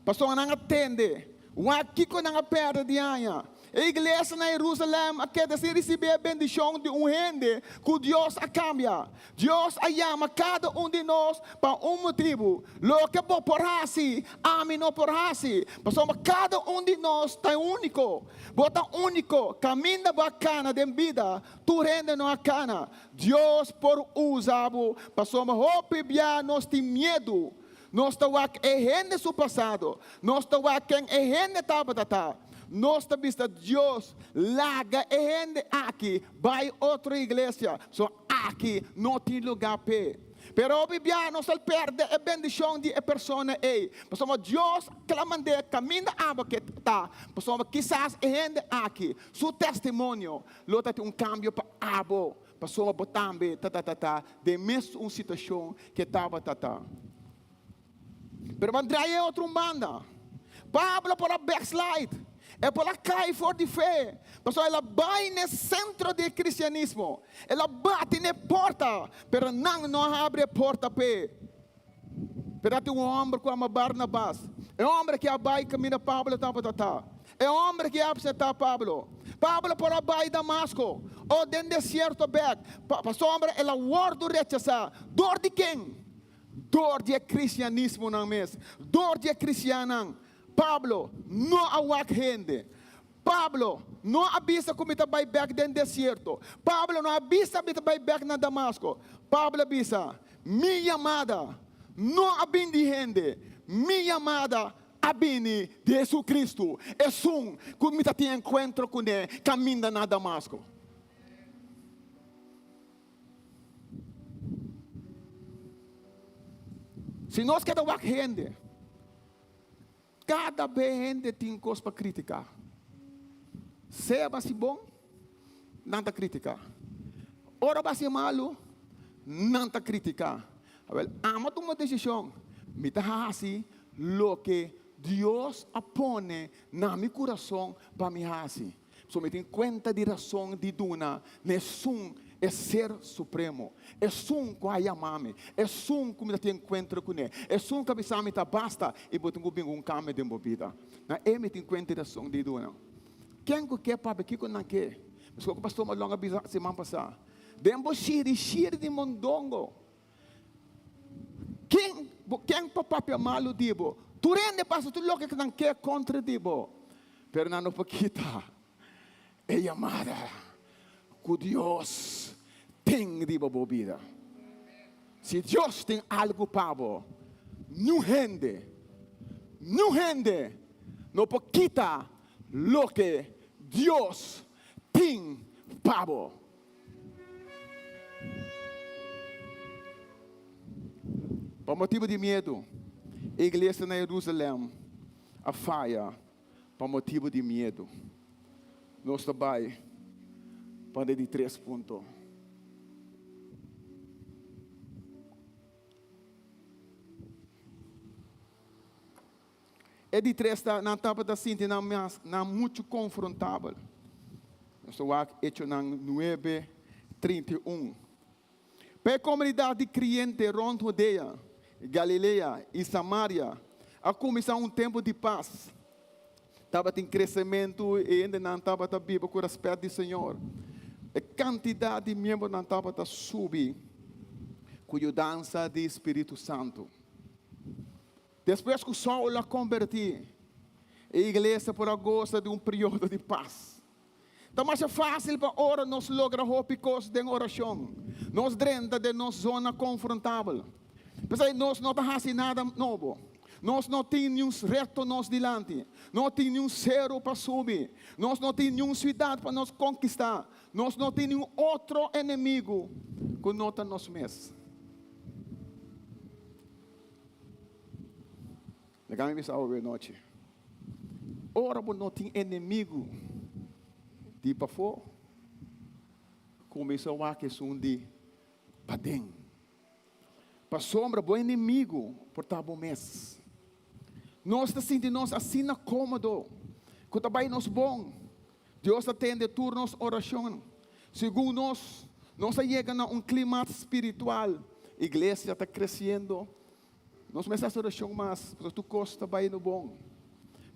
Speaker 4: Pasobra nan a tende. Wak kiko nan a pèrdè di aña. E iglesia na Herusalèm a keda sin risibí e bendishon di un hende ku Dios a kambia. Dios a yama kada un di nos pa un motibu. Loke bo por hasi, ami no por hasi. Pasobra kada un di nos ta úniko. Bo ta úniko. Kaminda bo a kana den bida, tur hende no a kana. Dios por usa bo pasobra hopi bia nos tin miedu. Nos ta wak e hende su pasado. Nos ta wak ken e hende tabata ta. Nos ta bisa Dios, laga e hende aki bai otro iglesia, so aki no tin luga p'e. Pero hopi bia nos al perde e bendishon di e persona ei, pasobra Dios kla mand'é kaminda abo ke ta, pasobra kisas e hende aki su testimonio lo ta tin un kambio pa abo. Pasobra bo tambe ta ta ta den mes un situacion cu e tabata ta. Pero ban draai e otro un banda. Pablo por a backslide. E por a cai for di fe. Pasobra el a bai n'e centro di e cristianismo. El a bati n'e porta, pero nan no a habri e porta p'e. Pero a tin un homber cu ama Barnabas. E homber aki a bai caminda Pablo tabata ta. E homber aki a acepta Pablo. Pablo por a bai Damasco o den desierto bek, pasobra el a wordo rechasa. Door di ken? Door di e cristianismonan mes. Door di e cristiannan. Pablo no a wak hende. Pablo no a bisa ku mi ta bai bèk den desierto. Pablo no a bisa mi ta bai bèk na Damasko. Pablo a bisa, Mi yamada no a bin di hende, mi yamada a bini di Hesukristu, esun ku mi ta tin enkuentro kuné kaminda na Damasko. Si nos keda wak hende, Kada be hende tin kos pa kritiká. Sea bo hasi bon, nan ta kritiká. Ora bo hasi malu, nan ta kritiká. Awel, amo tuma desishon, mi ta hasi loke Dios a pone na mi kurason pa mi hasi. Pasobra mi tin kuenta di rason di duna na esun. E Ser Supremo, Esun ku a yama mi, Esun ku mi ta tin enkuentro kuné, Esun ku a bisa mi ta basta i bo tin ku bin ku un kambio den bo bida. Na e mi tin kuenta i rason di duna. Ken ku ke papia kiko nan ke? Meskos ku Pastor Malong a bisa siman pasá, Den bo shiri shiri di mondongo, ken bo ken pa papia malu di bo? Tur hende pasa tur loke ku nan ke kontra di bo, pero nan no por kita e yamada ku Dios tin riba bo bida. Si Dios tin algu pa bo, niun hende, niun hende no por kita loke Dios tin pa bo. Pa motibu di miedu, e iglesia na Jerusalèm a faya. Pa motibu di miedu. Nos ta bai pa de di tres punto. E di tres ta, nan tabata sinti nan mas nan muchu konfrontabel. Nos ta wak Echonan nuebe, 31. Pa e komunidat di kreyente rònt Hudea, Galilea i Samaria a kuminsá un tempu di pas. Tabatin kresementu i e hendenan tabata biba ku rèspèt di Señor. E kantidat di miembronan tabata subi ku yudansa di spiritu santu. Despues ku Saul a kombertí, e iglesia por a gosa di un periodo di pas. Ta masha fásil pa ora nos logra hopi kos den orashon, nos drenta den nos zona konfrontabel. P'esei nos no ta hasi nada nobo. Nos no tin niun reto nos dilanti. No tin niun seru pa subi. Nos no tin niun siudat pa nos konkistá. Nos no tin niun otro enemigu ku no ta nos mes. Laga mi bisa awe nochi. Ora bo no tin enemigu di pafó, kuminsá wak esun di paden. Pasobra bo enemigu por ta bo mes. Nos ta sinti nos asina kómodo ku ta bai nos bon. Dios ta tende tur nos orashonnan. Segun nos, nos a yega na un klimat spiritual. Iglesia ta kresiendo. Nos mester hasi orashon mas, pasobra tur kos ta bai no bon.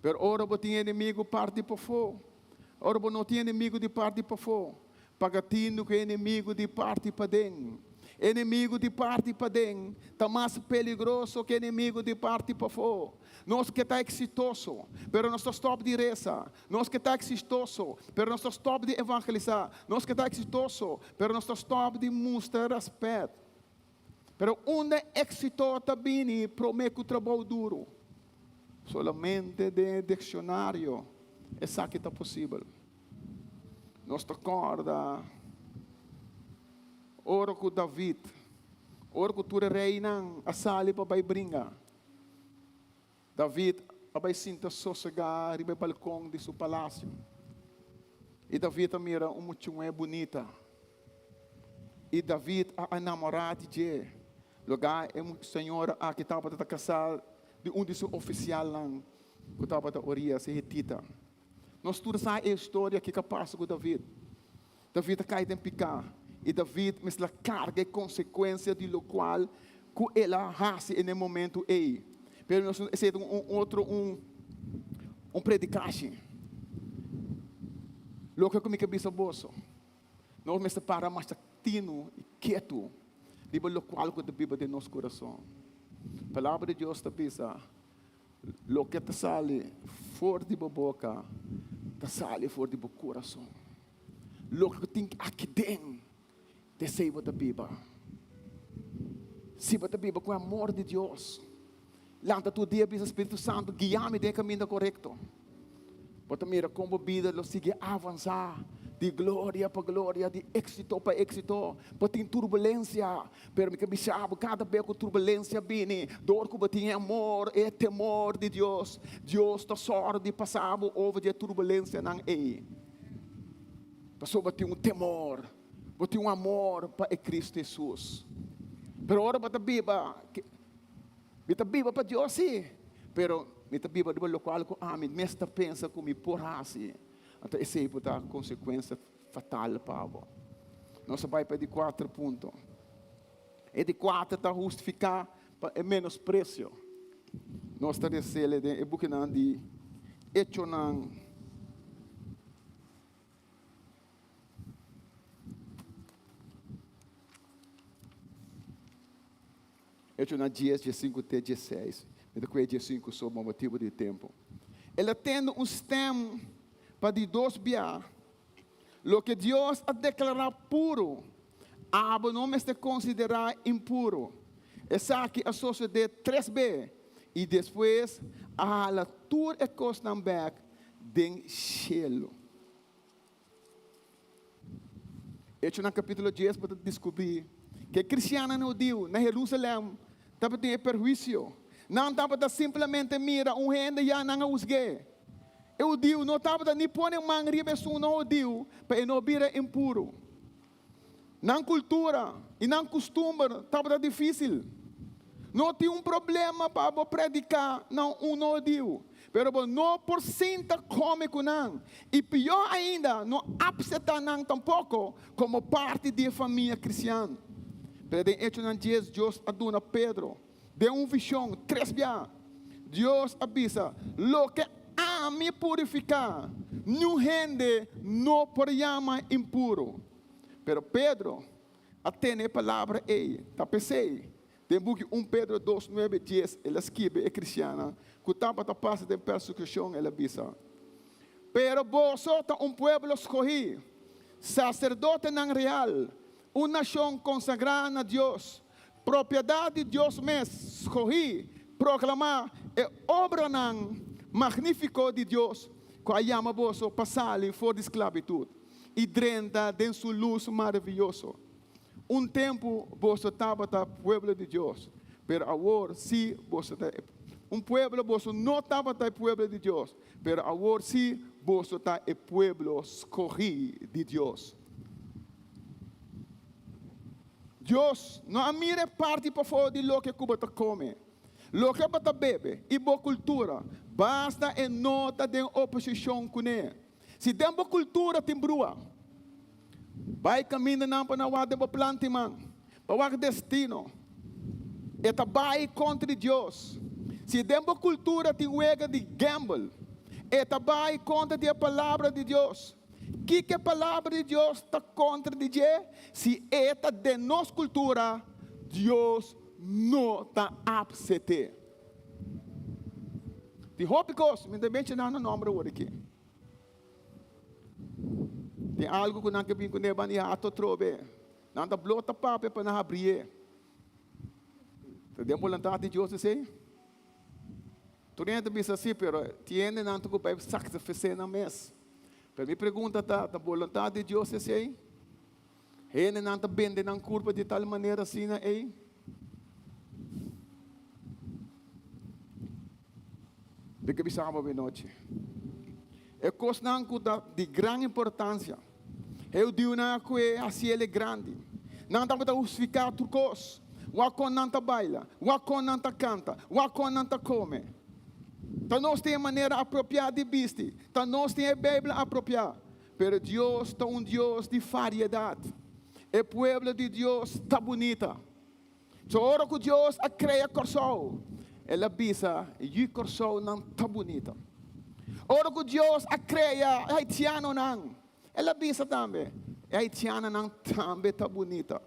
Speaker 4: Pero ora bo tin enemigu parti pafó, ora bo no tin enemigu di parti pafó, paga tinu ku e enemigu di parti paden. Enemigu di parti paden ta mas peligroso ku enemigu di parti pafó. Nos ke ta eksitoso, pero nos ta stòp di resa. Nos ke ta eksitoso, pero nos ta stòp di evangelisá. Nos ke ta eksitoso, pero nos ta stòp di mustra rèspèt. Pero unda éxito ta bini promé ku trabou duru? Solamente den e diksionario esaki ta posibel. Nos ta kòrda ora ku David, ora ku tur e reinan a sali pa bai bringa, David a bai sinta sosegá riba e balkon di su palasio. I David a mira un much'muhé bunita. I David a enamorá di dje. Lugá e señora aki tabata ta kasá di un di su ofisialnan ku tabata Urias, e hitita. Nos tur sa e historia kiko a pasa ku David. David a kai den piká, i David mester a karga e konsekuensia di lokual ku el a hasi en e momentu ei. Pero nos esei ta un otro un un predikashi. Loke ku mi ke bisa boso, nos mester para masha tinu i ketu riba lokual ku ta biba den nos kurason. Palabra di Dios ta bisa, Loke ta sali for di bo boka ta sali for di bo kurason. Loke ku tin aki den, ta esei bo ta biba. Si bo ta biba ku e amor di Dios, lanta tur dia bisa Spiritu Santu guia mi den e kaminda korekto. Bo ta mira kon bo bida lo sigui avansá di gloria pa gloria, di éksito pa éksito. Bo tin turbulensia, pero mi ke bisa bo, kada bes ku turbulensia bini, dor ku bo tin e amor, e temor di Dios, Dios ta sòru di pasa bo over di e turbulensianan ei. Pasobra bo tin un temor, bo tin un amor pa e Cristo Hesus. Pero ora bo ta biba, Mi ta biba pa Dios sí, pero mi ta biba riba lokual ku ami mes ta pensa ku mi por hasi. Anto esei por ta konsekuensia fatal pa bo. Nos a bai pa e di kuater punto. E di kuater ta hustifiká pa e menospresio. Nos ta resele den e bukinan di Echonan. Echonan dies, diesinku te dieseis. Mi ta kohe diesinku so pa motibu di tempu. El a tende un stèm pa di dos bia, Loke Dios a deklará puru, abo no mester konsiderá impuru. Esaki a sosodé tres be, i despues a hala tur e kosnan bèk den shelu. Echonan kapítulo dies bo ta diskubrí ku e kristiannan hudiu na Herúsalèm tabatin e perhuisio. Nan tabata simplemente mira un hende ya nan a husg'é. E hudiu no tabata ni pone man riba esun no hudiu pa e no bira impuru. Nan kultura i nan kustumber tabata difísil. No tin un problema pa bo prediká na un no hudiu, pero bo no por sinta kome ku nan, i pió ainda, no apseptá nan tampoko komo parti di e famia kristian. Pero den Echonan dies Dios a duna Pedro Den un vishon, tres bia, Dios a bisa, Loke ami purifiká, niun hende no por yama impuru. Pero Pedro a tene e palabra ei. Ta p'esei, den buki un Pedro dos, nuebe, dies, el a skibi e kristiannan ku tabata pasa den persekushon, el a bisa, Pero boso ta un pueblo skohí, saserdotenan real, un nashon konsagrá na Dios, Propiedat di Dios mes, skohí, proklamá e obranan magnífiko di Dios ku a yama boso pa sali for di sklabitut i drenta den su lus maravioso. Un tempu boso tabata pueblo di Dios, pero awor sí boso ta e Un pueblo boso no tabata e pueblo di Dios, pero awor sí boso ta e pueblo skohí di Dios. Dios no a mira e parti pafó di loke ku bo ta kome, loke bo ta bebe i bo kultura, basta e no ta den oposishon kuné. Si den bo kultura tin brua, bai kamindanan pa nan wak den bo planti man, pa wak destino. E ta bai kontra di Dios. Si den bo kultura tin wega di gamble, e ta bai kontra di e Palabra di Dios. Kiko e Palabra di Dios ta kontra di dje? Si e ta den nos kultura, Dios no ta apset'é. Tin hopi kos, mi ta menshoná nan nòmber awor aki. Tin algu ku nan ke bin kuné banda i hato atrobe. Nan ta blo ta papia pa nan habrié. Ta den boluntat di Dios esei? Tur hende ta bisa si, pero tin hendenan ta ku bai sakrifisé nan mes. Pero mi pregunta ta, ta boluntat di Dios esei? Hendenan ta bende nan kurpa di tal manera asina ei? Mi ke bisa bo benochi, e kosnan ku ta di gran importansia, e hudiunan a kue hasi el e grandi. Nan tabata hustifiká tur kos, wak kon nan ta baila, wak kon nan ta kanta, wak kon nan ta kome. Ta nos tin e manera apropiá di bisti, ta nos tin e Beibel apropiá. Pero Dios ta un Dios di variedat. E pueblo di Dios ta bunita. So ora ku Dios a krea Kòrsou, El a bisa, Yu Kòrsounan ta bunita. Ora ku Dios a krea e haitianonan, El a bisa tambe, E haitianonan tambe ta bunita.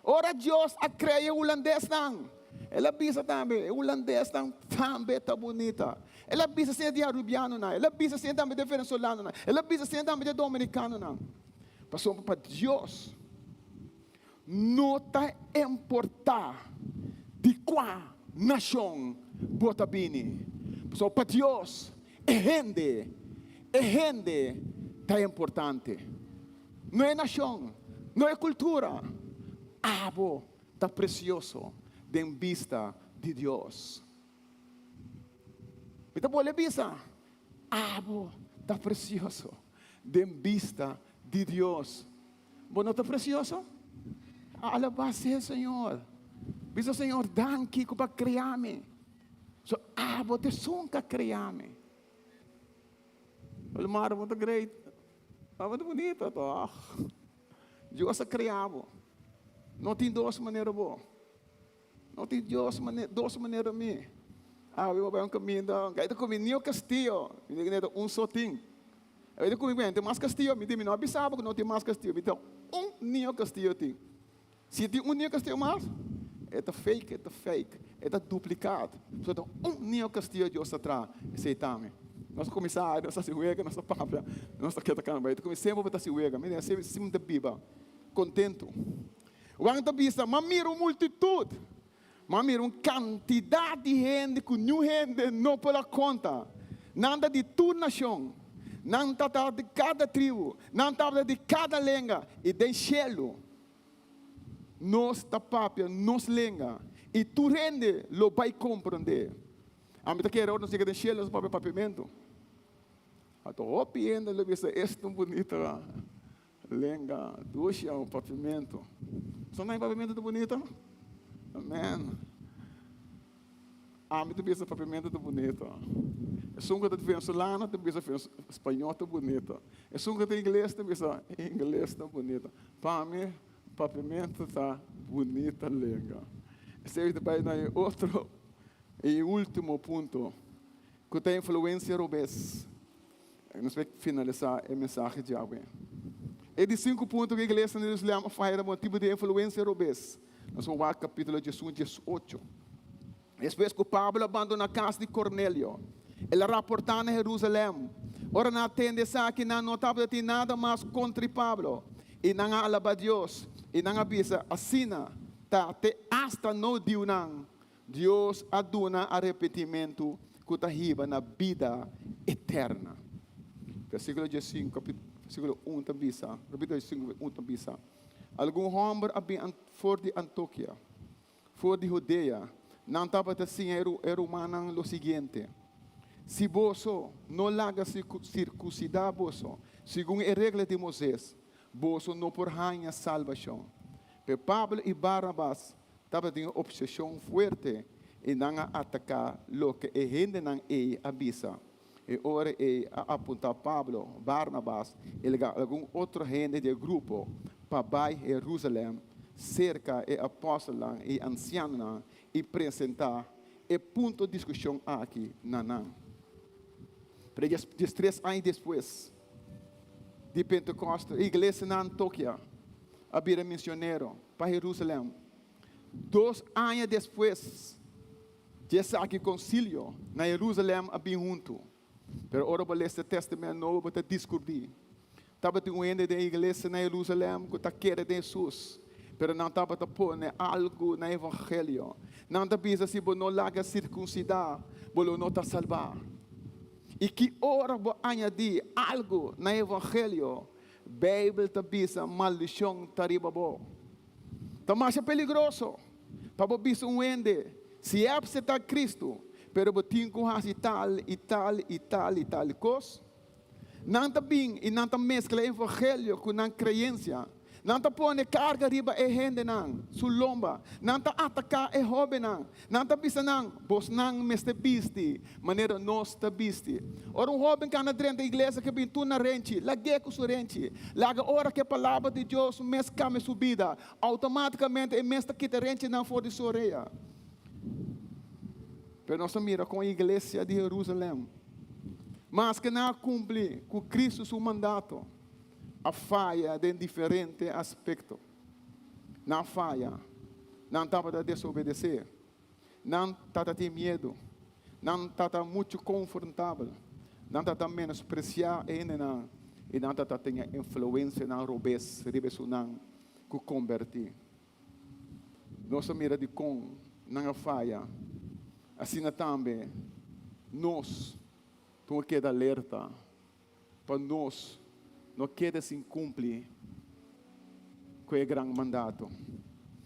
Speaker 4: Ora Dios a krea e hulandesnan, El a bisa tambe, E hulandesnan tambe ta bunita. El a bisa asina di e arubianonan, El a bisa asina tambe di e venezolanonan, El a bisa asina tambe di e dominikanonan. Pasobra pa Dios, No ta importá di kua nashon bo ta bini, pasobra pa Dios e hende, e hende ta importante. No e nashon, no e kultura. Abo ta presioso den bista di Dios. Mi ta bolbe bisa, abo ta presioso den bista di Dios. Bo no ta precioso? Alabá sea Señor. Bisa Señor, danki ku bo a krea mi. So abo ta esun ku a krea mi. Olmar, bo ta great. Abo ta bunita tòg. Dios a krea bo. No tin dos manera bo. No tin Dios mane dos manera mi. Awe bo bai un kaminda, gai ta kumi niu kastillo. Mi di ku un so tin. Awe ta kumi bueno, tin mas kastillo? Mi di mi no a bisa bo ku no tin mas kastillo. Mi ta un niu kastillo tin. Si tin un niu kastillo mas, e ta fake, e ta fake, e ta duplikat. So ta un niu kastillo Dios ta traha, esei ta mi. Nos a kuminsá, nos a hasi wega, nos a papia, nos ta keda kamba. Bai ta kumi semper bo ta hasi wega. Mi di asina mi ta biba kontentu. Juan ta bisa, M'a mira un multitut, m'a mira un kantidat di hende ku niun hende no por a konta. Nan ta di tur nashon, nan ta ta di kada tribu, nan tabata di kada lenga, i den shelu nos ta papia nos lenga, i tur hende lo bai komprondé. Ami ta kere ora nos yega den shelu nos papia papiamentu. Anto hopi hende lo bisa, Esta un bunita Lenga dushi a un papiamentu. So nan e papiamentu ta bunito? Amen. Ami ta bisa papiamentu ta bunito. Esun ku ta venezolano ta bisa spañó ta bunito. Esun ku ta ingles ta bisa ingles ta bunito. Pa mi papiamentu ta bunita lenga. Esei ta bai na e otro i ultimo punto ku ta influensia robes. Nos bai finalisá e mensahe djawe. E di sinku punto ku iglesia na Jerusalèm a faya ta motibu di influensia robes. Nos por wak kapítulo diesun diesocho. Despues ku Pablo a bandoná kas di Kornelio, el a raportá na Jerusalèm. Ora nan a tende esaki, nan no tabata tin nada mas kontri Pablo, i nan a alabá Dios, i nan a bisa, Asina ta te asta no diunan Dios a duna arepentimentu ku ta hiba na bida eterna. Versíkulo diesinku, versíkulo un ta bisa, kapítulo diesinku un ta bisa, Algun hòmber a bin for di Antokia, for di Hudea, nan tabata siña e rumannan lo siguiente, Si boso no laga sirkunsidá boso segun e regla di Moisés, boso no por haña salbashon. Pero Pablo i Barnabas tabatin un opseshon fuerte i nan a ataká loke e hendenan ei a bisa. E ora ei a apuntá Pablo, Barnabas i algun otro hende di e grupo pa bai Herúsalèm serka e apòstelnan i ansianonan i presentá e punto diskushon aki na nan. Pero diestres aña despues di Pentekòste, e iglesia na Antokia a bira misionero pa Herusalèm. Dos aña despues di esaki konsilio na Herusalèm a bin huntu. Pero ora bo lesa e Tèstamènt Nobo bo ta diskubrí tabatin un hende den e iglesia na Herusalèm ku ta kere den Hesus, pero nan tabata pone algu na evangelio. Nan ta bisa si bo no laga sirkunsidá bo lo no ta salbá. I ki ora bo añadí algu na evangelio, Beibel ta bisa maldishon ta riba bo. Ta masha peligroso pa bo bisa un hende si e apseptá Kristu, pero bo tin ku hasi tal i tal i tal i tal kos. Nan ta bin i nan ta meskla e evangelio ku nan kreensia. Nan ta pone karga riba e hendenan su lomba. Nan ta ataká e hóbennan. Nan ta bisa nan, Bosnan mester bisti manera nos ta bisti. Ora un hóben kana drenta iglesia ke bin tur na renchi, lag'é ku su renchi. Laga ora ku e palabra di Dios mes kambia su bida, outomátikamente e mes ta kita renchinan for di su orea. Pero nos ta mira kon e iglesia di Herúsalèm, maske nan a kumpli ku Kristu su mandato, a faya den diferente aspekto. Nan a faya. Nan tabata desobedesé. Nan tata tin miedu. Nan tata muchu konfrontabel. Nan tata menospresiá e hendenan i nan tata tin e influensianan robes riba esunnan ku kombertí. Nos a mira dikon nan a faya. Asina tambe nos tin ku keda alerta. Pa nos no keda sin kumpli ku e gran mandato.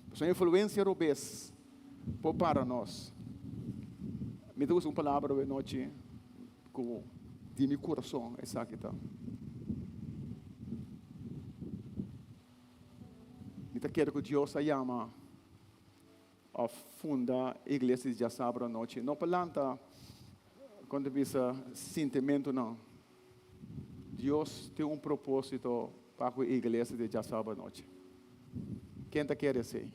Speaker 4: Pasobra influensia robes por para nos. Mi ta usa un palabra awe nochi ku di mi kurason esaki ta. Mi ta kere ku Dios a yama òf funda iglesia di djasabra anochi no pa lanta Kon ta bisa sintimentunan? Dios tin un propósito pa ku e iglesia di djasabra anochi. Ken ta kere esei?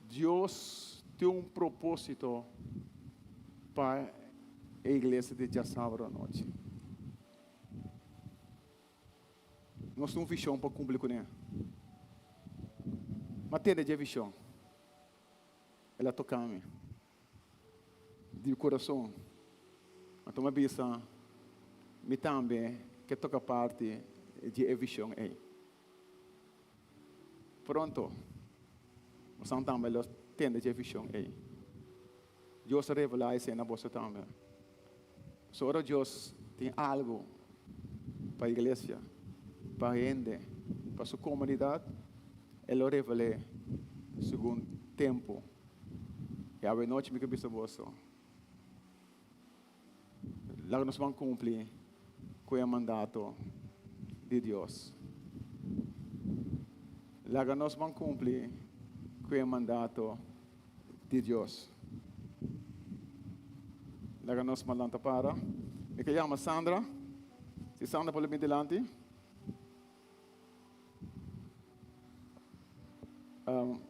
Speaker 4: Dios tin un propósito pa e iglesia di djasabra anochi. Nos tin un vishon pa kumpli kuné. Ma tende dje vishon. El a toka mi di kurason. Anto mi a bisa, Mi tambe ke toka parti di e vishon ei. Pronto, boso tambe lo tende dje vishon ei. Dios a revelá esei na boso tambe. So ora Dios tin algu pa iglesia, pa hende, pa su komunidat, E lo revel'é segun tempu. I awe nochi mi ke bisa boso, laga nos ban kumpli ku e mandato di Dios. Laga nos ban kumpli ku e mandato di Dios. Laga nos ban lanta para. Mi ke yama Sandra. Si Sandra por bin dilanti. Um,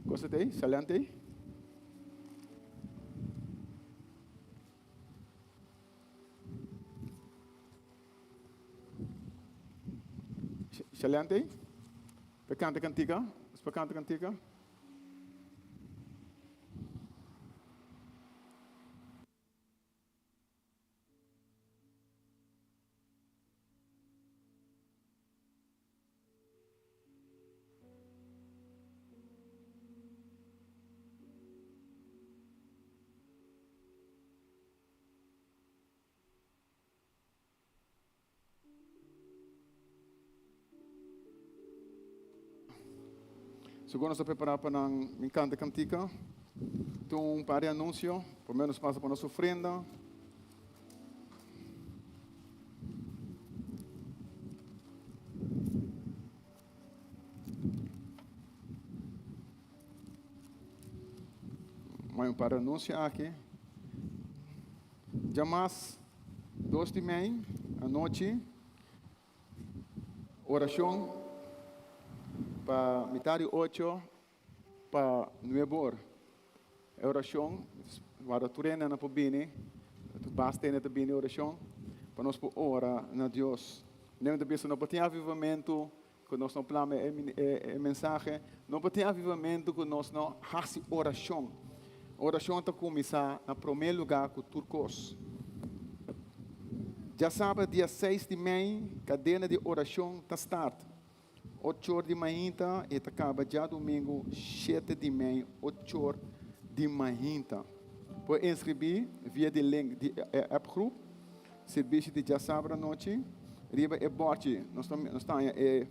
Speaker 4: cosa ta ei? Shalente ei? Shalente ei? Pa canta cantica? Pa canta cantica? Segun nos ta prepara pa nan mi canta cantica, tin un par di anuncio. Primero nos pasa pa nos ofrenda. Mai un par di anuncio aki. Djamas dos di mei anochi, orashon pa mitar di ocho pa nuebe or. E orashon, warda tur hendenan por bini, basta hende ta bini orashon, pa nos por ora na Dios. Neme ta bisa no por tin avivamentu ku nos no plama e mensahe, no por tin avivamentu ku nos no hasi orashon. Orashon ta kuminsá na promé lugá ku tur kos. Djasabra dia seis di mei, kadena di orashon ta start. Ochor di mainta i ta kaba djadumingu shete di mei ochor di mainta. Por inskribí via di link di e appgroep Sirbishi di djasabra anochi. Riba e bòrchi nos ta nos ta haña e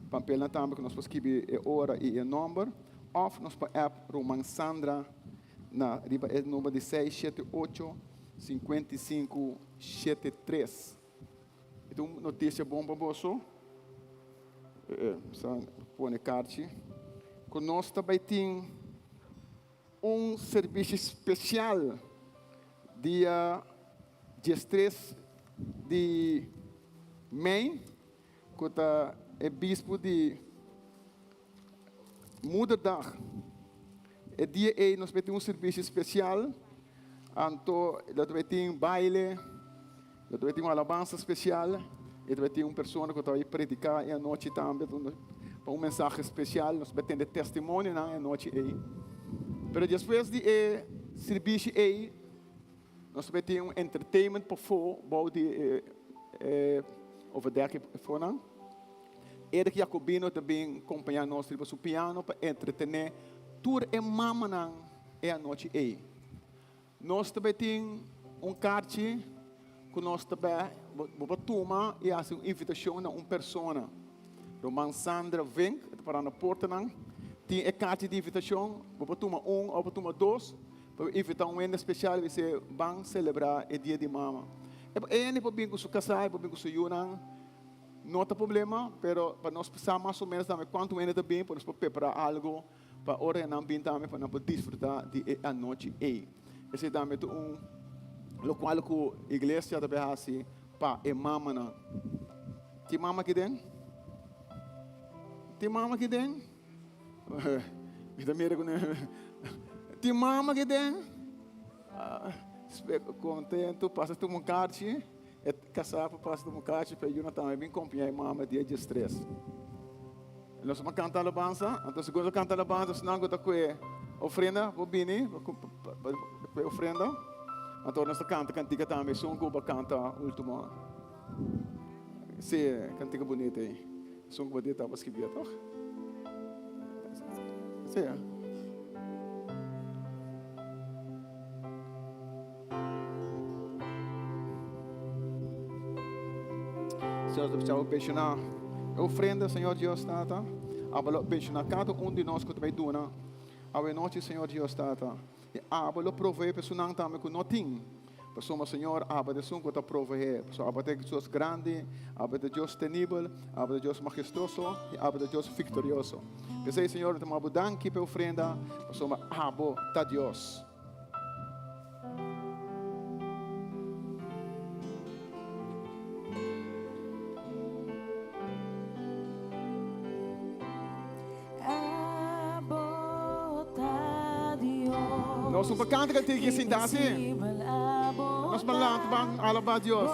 Speaker 4: pampelnan tambe ku nos por skibi e ora i e nòmber òf nos por app Ruman Sandra na riba e number di 678 55 73. E ta un notisia bon pa boso. Sa pone karchi. Ku nos ta bai tin un servisio spesial dia diestres di mei, ku ta e bispu di Moederdag. E dia ei nos bai tin un servisio spesial, anto lo ta bai tin baile, lo ta bai tin un alabansa spesial, i ta bai tin un persona ku ta bai prediká e anochi tambe pa un mensahe spesial. Nos bai tende testimonionan e anochi ei. Pero despues di e sirbishi ei, nos ta bai tin un entertainment pafó bou di e overdek efonan. Eric Jacobino ta bin kompañá nos riba su piano pa entretené tur e mamanan e anochi ei. Nos ta bai tin un karchi ku nos ta bai bo por tuma i hasi un invitashon na un persona. Ruman Sandra Vink ta pará na portanan tin e karchi di invitashon. Bo por tuma un òf bo tuma dos pa invitá un hende spesial i bis'é ban selebrá e dia di mama. E hende por bin ku su kasá, e por bin ku su yunan. No ta problema, pero pa nos sa mas o menos tambe cuanto hende ta bin, pa nos por prepara algo pa ora nan bin tambe pa nan por disfruta di e anochi ey. Esey tambe ta un locual cu iglesia ta bay haci pa e mamanan. Tin mama aki den? Tin mama aki den? Mi ta mira ku Tin mama aki den? Kontentu, pasa tuma un karchi. E kasá por pasa tuma un karchi pa e yunan tambe bin kompañá e mama dia diestres. Nos a kanta alabansa, anto segun nos a kanta alabansa, esnan ku ta kue ofrenda por bini pa kue ofrenda. Anto nos ta kanta kantika tambe, esun ku bo a kanta ultimo. Sí, kantika bunita ei. Esun ku bo di tabata skibié, tòg? Sí. Señor, ta bisa benshoná e ofrenda, Señor Dios Tata. Abo lo benshoná kada un di nos ku ta bai duna awe nochi, Señor Dios Tata. I abo lo proveé pa esunnan tambe ku no tin. Pasobra, Señor, abo ta esun ku ta proveé. Pasobra abo ta e Dios grandi, abo ta e Dios tenibel, abo ta e Dios mahestuoso i abo ta e Dios viktorioso. P'esei, Señor, mi ta manda bo danki pa e ofrenda, pasobra abo ta Dios. Nos no por canta cantica aki sin dansi. Nos por lanta ban alaba Dios.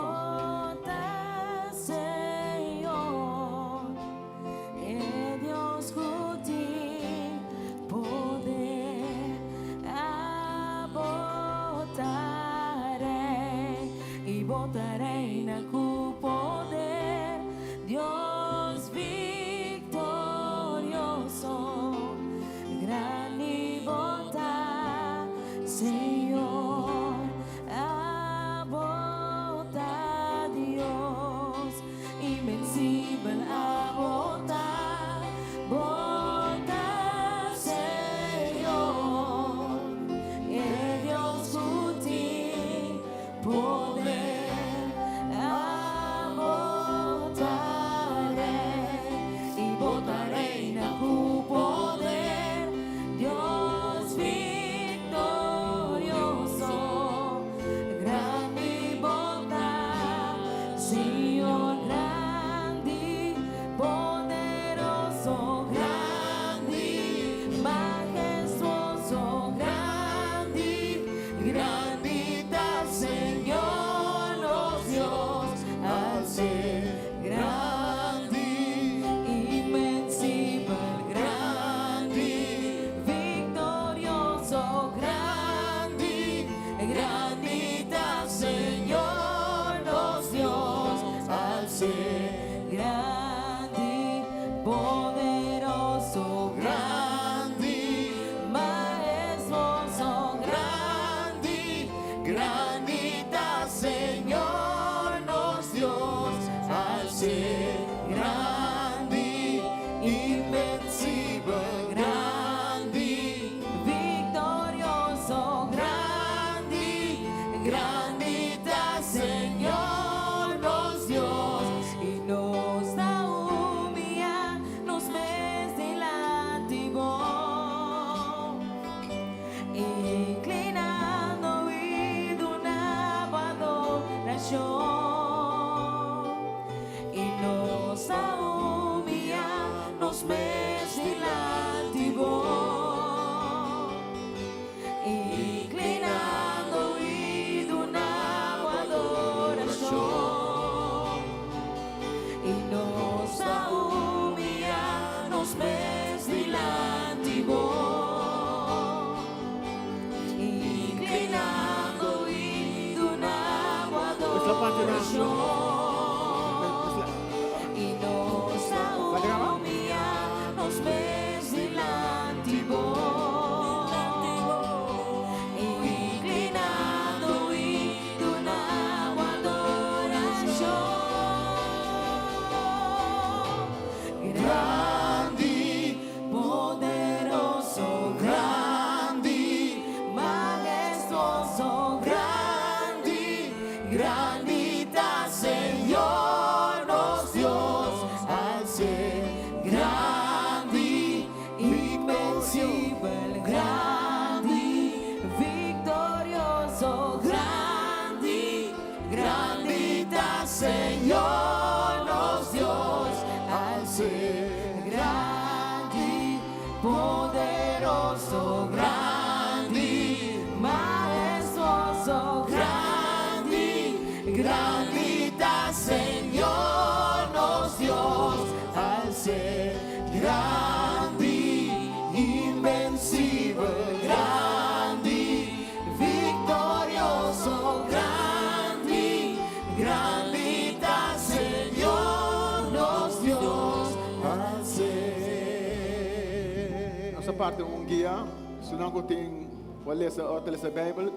Speaker 4: Nos a parti un guia, esunnan ku tin ku a lesa ora ta lesa Beibel,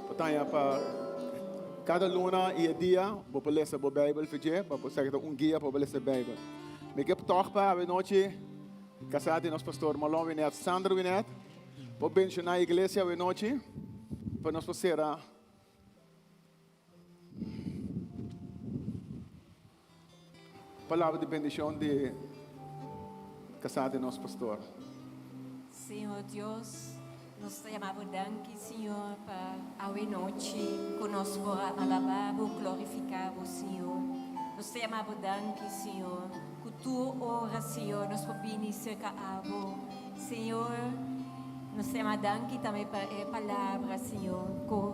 Speaker 4: bo ta haña pa kada luna i e dia bo por lesa bo Beibel for dje, pa bo sa ku ta un guia pa bo lesa Beibel. Mi ke tòg pa awe nochi kasá di nos pastor Marlon Winet, Sandra Winet, por benshoná iglesia awe nochi pa nos por sera. Palabra di bendicion di casa di nos pastor.
Speaker 6: Señor Dios, nos ta yama bo danki, Señor, pa awe nochi cu nos por a alaba bo, glorifica bo, Señor. Nos ta yama bo danki, Señor, cu tur ora, Señor, nos por bini cerca abo. Señor, nos ta yama danki tambe pa e palabra, Señor, cu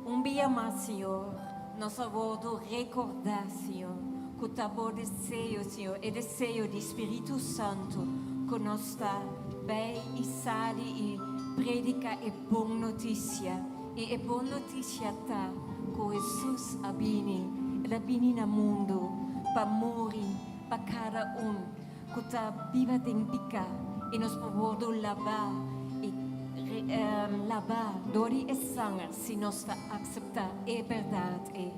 Speaker 6: un bia mas, Señor, Nos a wordo recorda, Señor, cu ta bo deseo, Señor, e deseo di Spiritu Santo, cu nos ta bay y sali y predica e bon noticia. Y e bon noticia ta cu Jesus a bini, El a bini na mundo pa muri pa cada un cu ta biba den pica y nos por wordo laba y laba door di e sanger si nos ta acepta e berdad ey.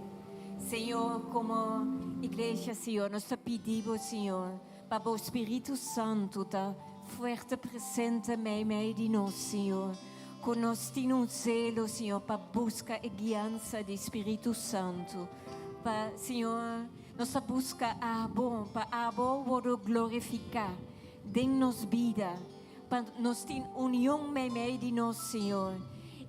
Speaker 6: Señor, como iglesia, Señor, nos ta pidi Bo, Señor, pa Bo Spiritu Santo ta fuerte presente meimei di nos, Señor, cu nos tin un celo, Señor, pa busca e guianza di Spiritu Santo, pa, Señor, Nos ta buska Abo pa Abo wordo glorifiká den nos bida, pa nos tin union meimei di nos, Señor.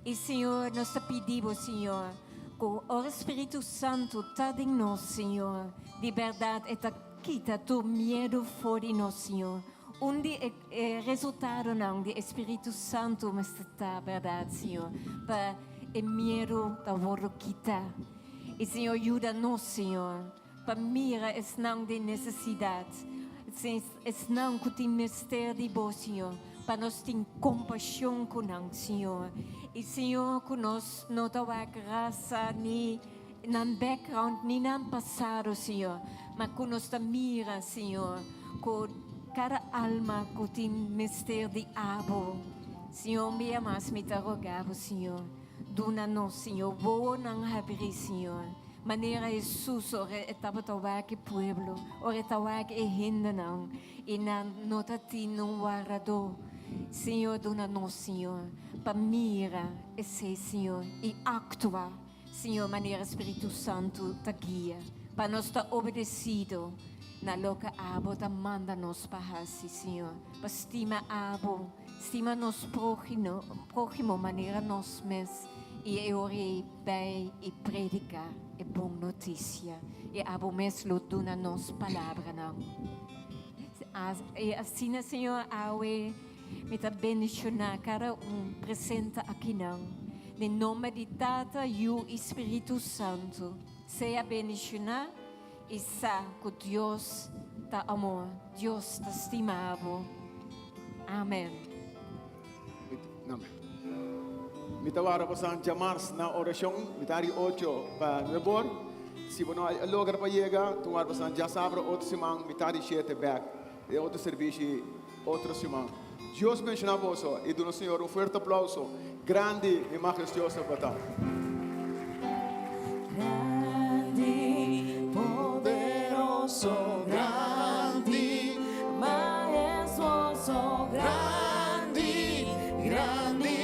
Speaker 6: I, Señor, nos ta pidi Bo, Señor, ku ora Spiritu Santu ta den nos, Señor, di bèrdat e ta kita tur miedu for di nos, Señor. Un di e resultadonan di e Spiritu Santu mester ta, bèrdat, Señor, pa e miedu ta wordo kita. I Señor yuda nos, Señor, pa mira esnan den nesesidat, esnan ku tin mester di Bo, Señor, pa nos tin kompashon ku nan, Señor. I Señor, ku nos no ta wak rasa ni nan background ni nan pasado, Señor, ma ku nos ta mira, Señor, ku kada alma ku tin mester di Abo. Señor, un bia mas mi ta roga Bo, Señor. Duna nos, Señor, wowonan habrí, Señor, manera Hesus ora e tabata wak e pueblo, ora e ta wak e hendenan, i nan no ta tin un wardadó. Señor, duna nos, Señor, pa mira esei, Señor, i aktua, Señor, manera Spiritu Santu ta guia, pa nos ta obedesido na loke Abo ta manda nos pa hasi, Señor, pa stima Abo. Stima nos próhimo manera nos mes i e ora ei bai i prediká e bon notisia i abo mes lo duna nos palabranan. I asina, Señor, awe mi ta bendishoná kada un presente akinan. Den nomber di Tata, Yu i Spiritu Santu, sea bendishoná I sa ku Dios ta amor. Dios ta stima bo. Amen.
Speaker 4: Mi ta wara bosan djamars na orashon mitad di ocho pa nuebor. Si bo no a logra pa yega, ta wara bosan djasabra otro siman mitad di shete bek den otro servishi otro siman. Dios bendiciona boso y duna Señor un fuerte aplauso grandi y majestuoso pa ta.
Speaker 2: Grandi, poderoso, grandi, majestuoso, grandi, grandi.